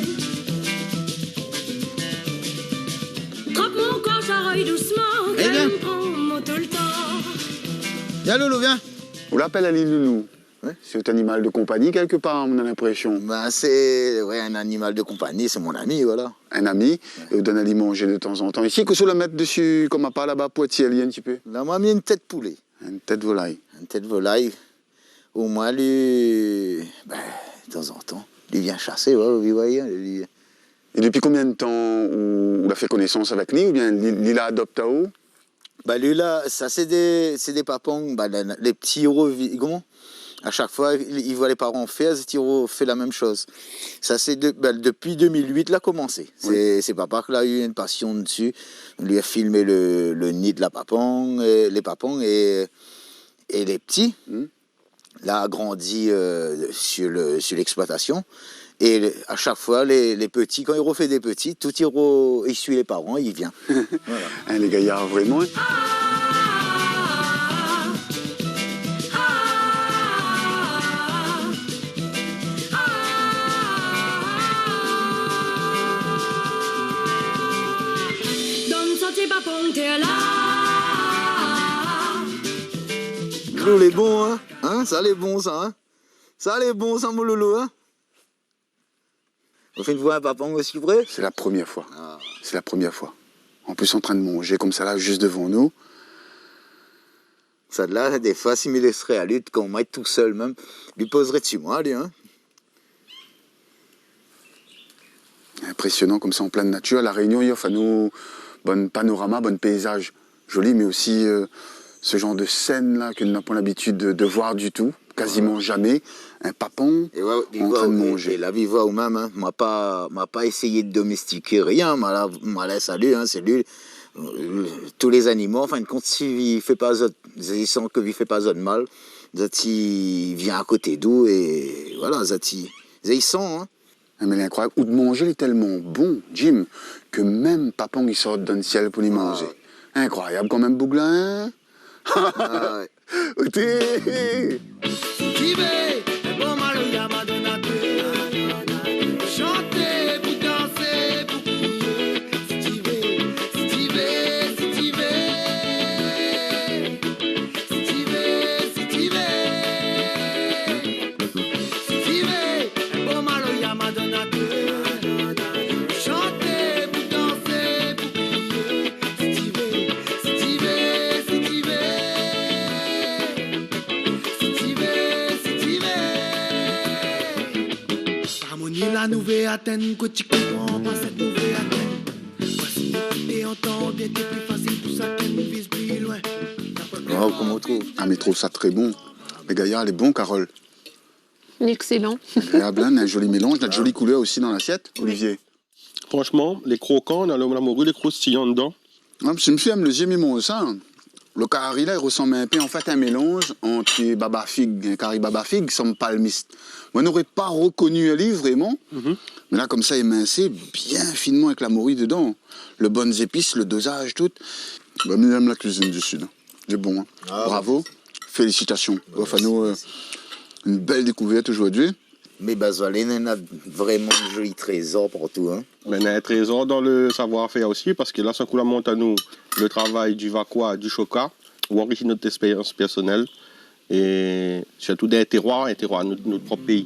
Trap mon kor, sa roy dousman, eh bien, kèl pran mon toultan. Vien, Loulou, vien. Ou la apèl ali Loulou. Ouais. Sé out animal de konpani kèlkepar, nou na linprésion. Ben, sé, ouais, in animal de konpani, sé mon ami, voilà. In ami, ouais, é ou donn ali manzé de tanzantan. Isi, kosa ou la mèt dési, konm apa laba, pou atir ali in ti pé ? La, moin la mi in tèt poulé. In tèt volay. In tèt volay. Omoin li, ben, tanzantan, li vien shasé, ouais, oui, ouais, li. É dopi konbien de tan ou, ou la fé konésans avèk li, oubien li, li la adopt aou ? Ba, li la, sa sé dé, sé dé papang, ba, la, la, lé pti i rovi-, koman ? A shak foi, i, i voi lé paran fé, zot i rofé la mèm shoz. Sa sé de, ba, dopi deux mille huit la komansé. Oui. Sé, sé papa ki la u in pasion dési. Li la filmé le, le ni de la papang, é, lé papang é, é lé pti. Hmm. La grandi, euh, sur le, sur l'exploitation. É le, a shak foi, lé, lé pti, kan i rofé dé pti, tout i ro-, i sui lé paran, i vien. Voilà. Hein, lé gayar, vréman, hein. Donn sa ti papang tèr la. Loulou lé bon, hein ? Hein, sa lé bon, sa, hein ? Sa lé bon, sa, mon loulou, hein ? Ou fine voir in papang osi pré ? C'est la première fois. Ah. C'est la première fois. En plus, en train de manger comme ça, là, juste devant nous. Sa la, défoi, si mi lésré ali, kan moin lé tousèl mèm, li pozré dési moin, li, hein. Impressionnant comme ça en pleine nature. La Réunion, i ofr anou bann panorama, bann péizaz zoli, mais aussi, euh, ce genre de scène-là que nous n'avons pas l'habitude de, de voir du tout, quasiment jamais. Voilà. Un papang en train de manger. É ouais, li voi, é, é la, li voi ou mèm, hein. Moin la pa, moin la pa éséyé de domestiké rien, moin la, moin la lès ali, hein, sé li. euh, tout lé zanimo, an fin de kont, si vi fé pa zot, zot i san ke vi fé pa zot mal, zot i vien a koté d'ou é voilà, zot i, zot i san, hein. Ah, mé lé inkroyab. Out manzé lé tèlman bon, Jim, ke mèm Papang i sort dan le sièl pou li manzé. Ah. Inkroyab kanmèm, boug-la, hein ? Ah, ouais. Oté ! Si ti vé, in bon maloya ma donn atou. Shanté pou dansé, pou kriyé. Si ti vé, si ti vé, si ti vé. Si ti vé, si ti vé. Si ti vé, in bon maloya ma donn atou. Shanté pou dansé, pou kriyé. Si ti vé, si ti vé, si ti vé. Si ti vé, si ti vé. Armoni la nou vé atinn, koté ki pran pa sèt nou vé atinn. Voici, ékout é antann bien, té pli fasil pou sa ke nou viz pli loin. Waouh, koman ou trouv ? Ah, mé trouv sa tré bon. Mé gayar, lé bon, Carole. Excellent. Agréab, hein, in zoli mélanz, in zoli koulèr osi dan lasièt, Olivier. Franchman, lé krokan, dan le, la mori lé kroustiyan dedan. Ah, si msié èm le zié, mi manz sa, hein. Le kari la, i resanm in pé, an fèt, in mélanz ant baba fig, in kari baba fig, sanm palmis. Moin noré pa rekoni ali vréman. Mhm. Mé la, konmsa, éminsé bien finman avèk la mori dedan. Le bone zépis, le dozaz, tout. Bin, mi èm la kuizine du Sud, hein. Lé bon, hein. Ah, bravo. Félisitasion. Mèrsi, mèrsi. Off anou, euh, in bèl dékouvèrt zordi. Mé Bazoilé néna vréman de zoli trézor partou, hein. Mé néna in trézor dan le savoir-fèr osi, parske la, sa kou la mont anou le travay du Vakoa, du Shoka, ou anrishi nout éspérians pèrsonèl. É sirtou dan in téroir, in téroir nout, nout prop péi.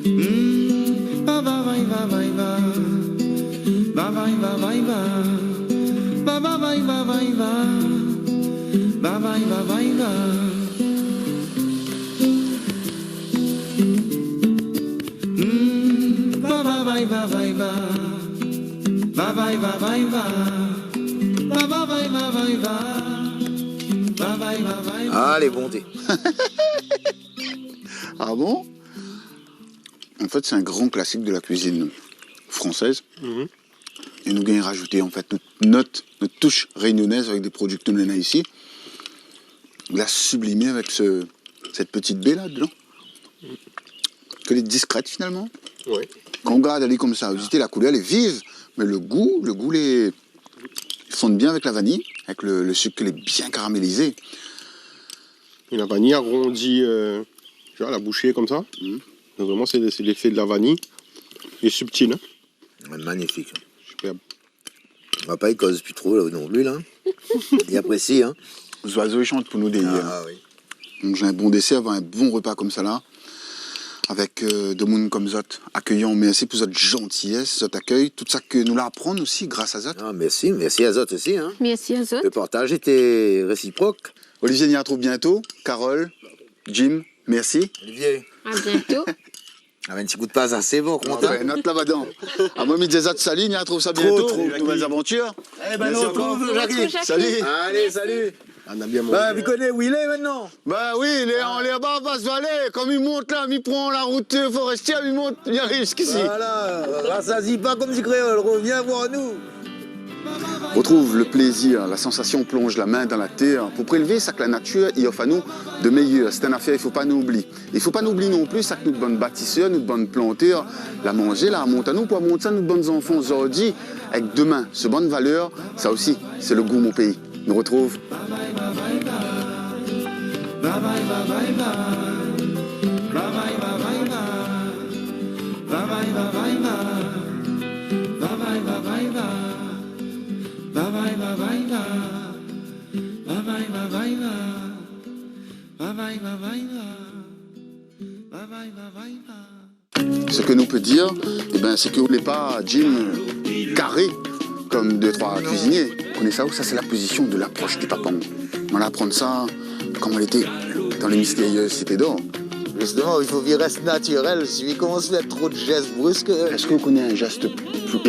Mm, va, va, va, va, va, va. Va, va, va, va, va. Va, va, va, va, va, va. Va, va, va, va, va. Mm, va, va, va, va, va, va. Va, va, va, va, va. Va, va, va, va, va, va. Va, va, va, va, va. Ah, lé bon, té. Ah bon ? En fait, c'est un grand classique de la cuisine française. Mhm. É nou gingn rajouté, an fèt, nout not, nout toush rényonèz avèk dé produi ke nou néna isi. La sublimé avèk se, sèt ti bé la dedan. Ke lé diskrèt, finalman. Oui. Kan ou gard ali konmsa, ou di, té, la koulèr lé viv, mé le gou, le gou lé, i fonn bien avèk la vaniy, avèk le, le sik ke lé bien karamélizé. É la vaniy i arondi, euh, tu vois, la boushé konmsa. Mhm. Donk vréman, sé, sé léfé de la vaniy. Lé sibtil, hein. Ouais, magnifik. Superbe. Ma pa i koz pi tro la non pli la. I aprési, hein. Zoizo i shant pou nou dèrièr. Ah oui. Donk, in bon désèr, avoir in bon repa konmsa la, avèk, euh, de moun konm zot, akéyan. Mèrsi pou zot zantiyès, zot akèy, tout sa ke nou la aprann osi gras a zot. Ah, mèrsi, mèrsi azot osi, hein. Mèrsi azot. Le partaz lété résiprok. Olivier, ni artrouv bientôt. Carole, Jim, mèrsi. Olivier. À bientôt. Ah, mé in ti kou de paz asé bon, kontan. Ah, bin, not laba dedan. Ah, moin, mi di azot sali, ni artrouv sa bientôt, tro, tro, nouvèl avantir. Eh bin, mèrsi nou artrouv, ankor. Jackie. Jackie. Sali. Alé, sali. Ana bien manzé, hein. Bin, vi koné ousa i lé mintnan. Bin oui, lé anlèr ba, Bazoilé. Kom i mont la, mi pran la rout, euh, forèstièr, mi mont, mi ariv ziskisi. Voilà, rasazi pa, kom di kréol, revien voir nou. Retrouv le plézir, la sansasion, plonz la min dan la tèr pou prélvé sak la natir i ofr anou de méyèr. Sé in afèr i fo pa nou oubli. I fo pa nou oubli non pli sak nout bann batisèr, nout bann plantèr la manzé, la amont anou, pou amont sa nout bann zanfan zordi èk demin. Se bann valèr, sa osi, sé le gou mon péi. Nou retrouv. Sak nou pé dir, ébin, sé ke ou lé pa, Jim, karé kom dé, troi kuizinié. Ou koné sa, ou, sa sé la pozision de laprosh du Papang. Moin la aprann sa kan moin lété dan le mistérié Cité d'Or. Justeman, i fo vi rès natirèl. Si vi komans fé tro de jès brisk, euh. Èske ou koné in jès pli,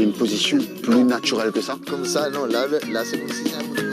in pozision pli natirèl ke sa ? Konmsa, non, la, la, la, sé konmsi sé in